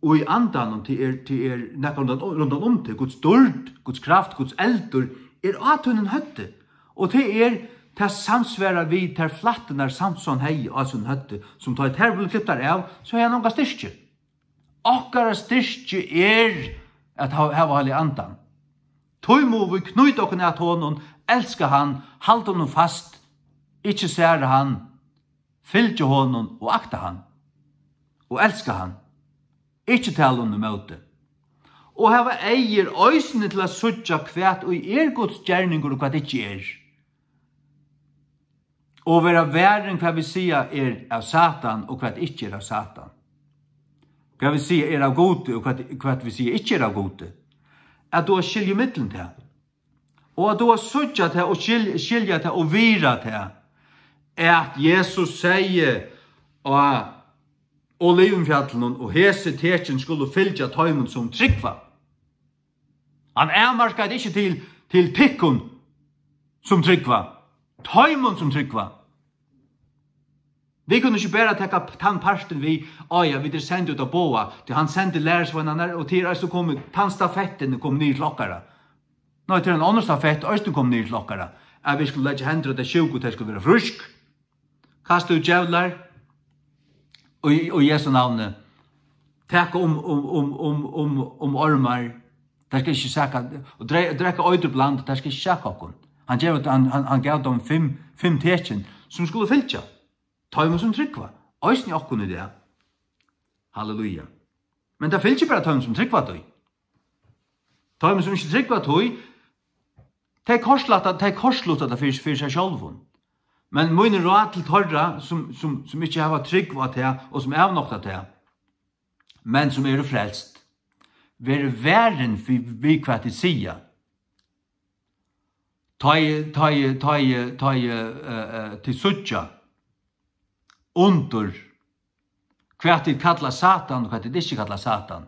og í andanum, tað er, tað er nakað rundan, rundan um teg, Guds dýrd, Guds kraft, Guds eldur er á tínum høvdi. Og tað er, tað samsvarar við tær flættirnar Samson hevði á sínum høvdi, sum tá ið tær blivu kliptar av, so hevði hann onga styrki. Okkara styrki er at ha-, hava Heilaga Andan. Tí mugu vit knýta okkum at honum, elska hann, halda honum fast, ikki særa hann, fylgja honum og akta hann, og elska hann, ikki tala honum ímóti, og hava eygu eisini til at síggja, hvat ið er Guds gerningur og hvat ikki er. Og vera varin, hvat vit siga er av Satan og hvat ikki er av Satan. Hvat vit siga er av Gudi og hvat, hvat vit siga ikki er av Gudi. At tú skilur millum tað. Og at tú skilur tað og skil-, skilur tað og virðir tað, at Jesus segði á Olivfjallinum: Og hesi tekin skulu fylgja teimum, sum trúgva. Hann avmarkaði ikki til, til tykkum, sum trúgva, teimum, sum trúgva. Vit kunnu ikki bara taka p-, tann partin við, á ja, vit eru send út at boða, tí hann sendi lærisveinarnar, og tað er eisini komið, tann stafettin er komin niður til okkara. Nei, tað er ein annar stafett, eisini komin niður til okkara, at vit skulu leggja hendur á tey sjúku, tey skulu verða frísk. Kasta út djevlar, og í, og í Jesu navni, taka um, um, um ormar, Tær skal ikki saka, og dre-, drekka eitur bland, tær skal ikki saka okkum. Hann ger, hann, hann, hann gav teimum fimm, fimm tekin, sum skulu fylgja teimum, sum trúgva, eisini okkum í dag. Halleluja. Men tað fylgir bara teimum, sum trúgva tí. Teimum, sum ikki trúgva tí, tey kortslutta, tey kortslutta tað fyri, fyri seg sjálvum. Men míni ráð til teirra, sum, sum, sum ikki hava trúgv á tað, og sum avnokta tað, men sum eru frelst, verið varin við, við hvat tit siga. Tá ið, tá ið, tá ið, tá ið, eh, eh, tit síggja undur, hvat tit kalla Satan og hvat tit ikki kalla Satan.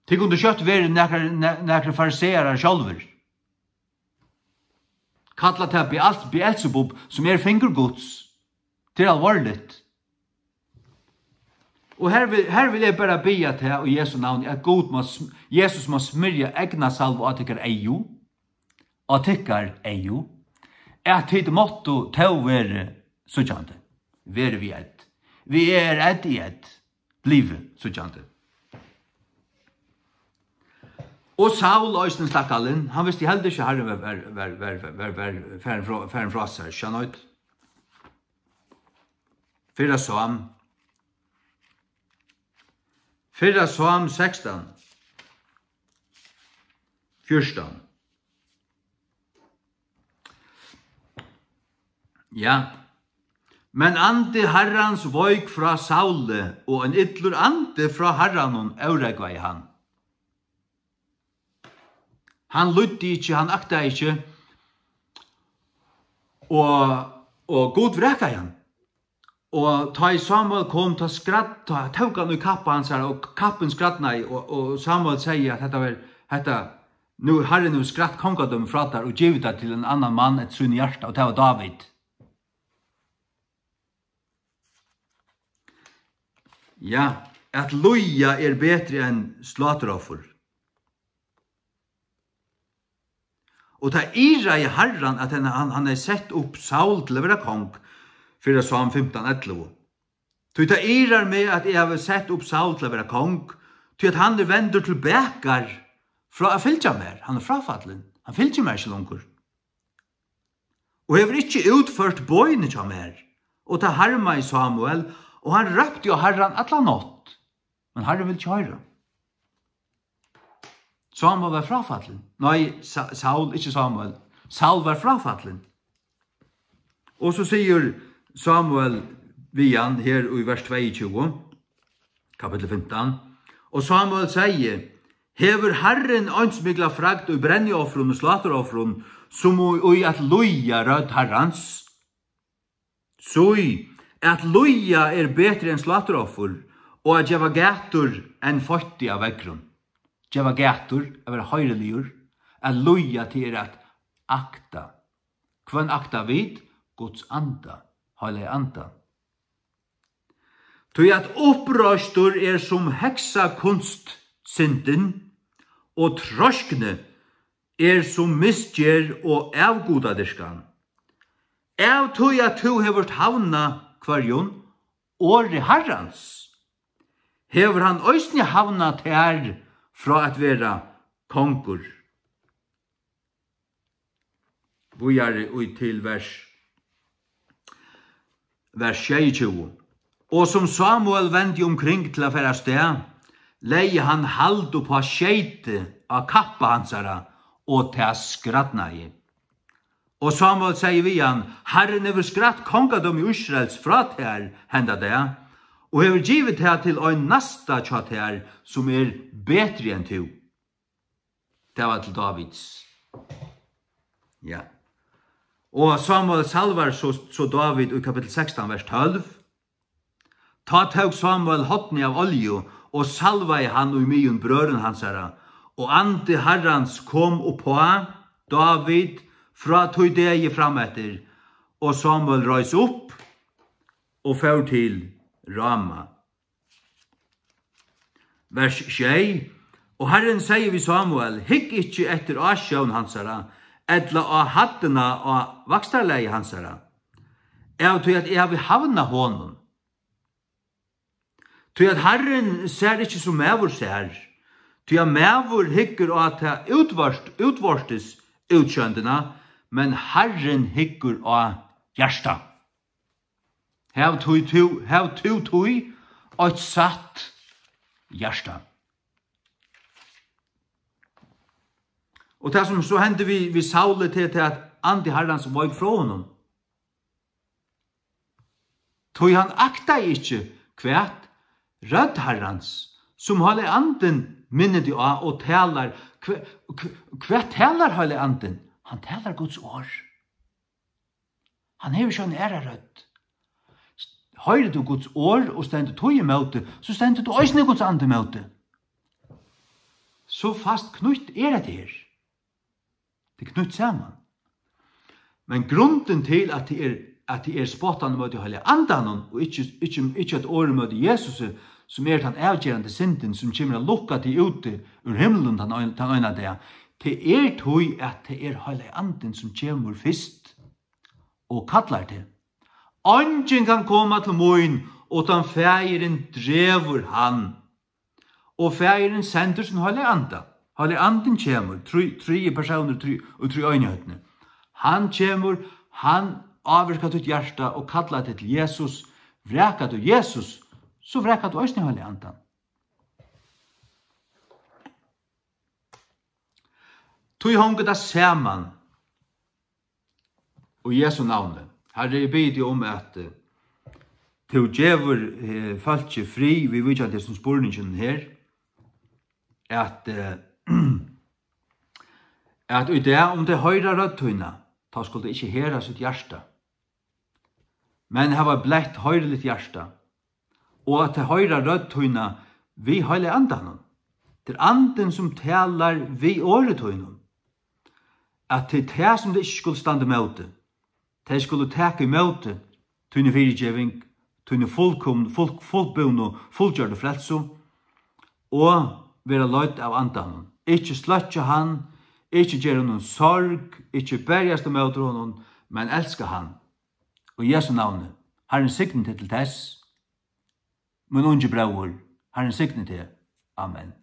Tit kundu skjótt verið nakrar, na-, nakrir farisearar sjálvir. Kalla tað Beal-, Beelzebub, sum er fingur Guds. Tað er alvorligt. Og her vil, her vil eg bara biðja teg í Jesu navni, at Gud má sm-, Jesus má smyrja egna salvu á tykkara eygu, á tykkara eygu, at tit máttu tó verið síggjandi, verið við ð. Við e r d í ð, blivið síggjandi. Og Saul eisini, stakkalin, hann visti heldur ikki, Harrin var, var, var, var, var, var farin frá, farin frá sær, skjønner du? Fyrra Sam. Fyrra Sam sekstan. Fjúrtan. Ja. Men andi Harrans veik frá Sauli, og ein illur andi frá Harranum órógvaði hann. Hann lýddi ikki, hann aktaði ikki, og, og Gud vrakaði hann. Og tá ið Samuel kom, tá skradd-, tá tók hann í kappa hansara, og kappin skrædnaði, og, og Samuel segði, at hetta var, hetta, nú Harrin hevur skrætt kongadømi frá tær og givið tað til ein annan mann eftir sínum hjarta, og tað var David. Ja, at lýða er betri enn sláturoffur. Og tað iðraði Harran, at hann, hann, hann hevði sett upp Saul til at vera kong, fyrra Sám fimtan ellivu. Tí tað iðrar meg, at eg havi sett upp Saul til at vera kong, tí at hann er vendur til bakar frá at fylgja mær. Hann er fráfallin. Hann fylgir mær ikki longur. Og hevur ikki útført boðini hjá mær. Og tað harmaði Samuel, og hann rópti á Harran alla nátt. Men Harrin vildi ikki hoyra. Samuel var fráfallin. Nei, Sa-, Saul, ikki Samuel. Saul var fráfallin. Og so sigur Samuel við hann her í vers tveyogtjúgu, kapittul fimtan. Og Samuel segði: Hevur Harrin eins mikla fragd í brenniofrum og sláturoffrum, sum í, í at lýða rødd Harrans? Sí, at lýða er betri enn sláturoffur, og at geva gætur enn feitti av veðrum. Geva gætur, at vera hoyriligur, at lýða, tað er at akta. Hvønn akta vit? Guds anda, heilaga anda. Tí at uppreistur er sum heksakunstsyndin, og treiskni er sum misgerð og avgudadyrkan. Av tí at tú hevur havnað hvørjum? Orði Harrans, hevur hann eisini havnað tær frá at vera kongur. Víðari í til vers, vers sjeyogtjúgu. Og sum Samuel vendi umkring til at fara avstað, legði hann hald upp á skeyti á kappa hansara, og tað skrædnaði. Og Samuel segði við hann: Harrin hevur skrætt kongadømi Ísraels frá tær henda dag, og hevur givið tað til ein næsta hjá tær, sum er betri enn tú. Tað var til Dávids. Ja. Og Samuel salvar so, so Dávid í kapittul sekstan, vers tólv. Tá tók Samuel hornið av olju og salvaði hann í miðjum brøðrum hansara, og andi Harrans kom uppá Dávid frá tí degi frameftir, og Samuel reis upp og fór til Rama. Vers sjey. Og Harrin segði við Samuel: Hygg ikki eftir ásjón hansara, ella á hæddina á vakstarlagi hansara, av tí at eg havi havnað honum. Tí at Harrin sær ikki sum maður sær, tí at maður hyggur á ta útvart, útvortis útsjóndina, men Harrin hyggur á hjartað. Hav tí tú, hav tú tí eitt satt hjarta. Og tað, sum so hendi við, við Sauli, tað er tað, at andi Harrans veik frá honum. Tí hann aktaði ikki, hvat rødd Harrans, sum Heilagi Andin minnir á og talar, hva-, hva-, hvat talar Heilagi Andin? Hann talar Guds orð. Hann hevur ikki eina aðra rødd. Hoyrir tú Guds orð og stendur tú ímóti, so stendur tú eisini Guds andi ímóti. So fast knýtt er hetta her. Tað er knýtt saman. Men grundin til, at tað er, at tað er spottandi móti Heilaga Andanum, og ikki, ikki, ikki eitt orð móti Jesusi, sum er tann avgerandi syndin, sum kemur at lukka teg úti úr himlum tann ein-, tann eina dag, tað er tí, at tað er Heilagi Andin, sum kemur fyrst og kallar teg. Eingin kann koma til mín, uttan Faðirin dregur hann. Og Faðirin sendir sín Heilaga Anda. Heilagi Andin kemur, trý, triði persónur, trý, og trý einhøvdni. Hann kemur, hann ávirkar títt hjarta og kallar teg til Jesus. Vrakar tú Jesus, so vrakar tú eisini Heilaga Andan. Tí hongur tað saman. Og í Jesu navni. Harri, eg biði teg um, at, eh, tú gevur, eh, fólki frið við víkjandi hesum spurningin her, at, eh, at í dag, um tey hoyra rødd tína, tá skulu tey ikki herða sítt hjarta, men hava bleytt hoyriligt hjarta, og at tey hoyra rødd tína við Heilaga Andanum. Tað er Andin, sum talar við orði tínum. At tað er tað, sum tey ikki skulu standa ímóti. Tey skulu taka ímóti tíni fyrigeving, tíni fullkomnu, full-, fullbúnu, fullgjørdu frelsu og vera leidd av Andanum. Ikki sløkkja hann, ikki gera honum sorg, ikki berjast ímóti honum, men elska hann. Í Jesu navni. Harrin signi teg til tess, mín ungi bróðir. Harrin signi teg. Amen.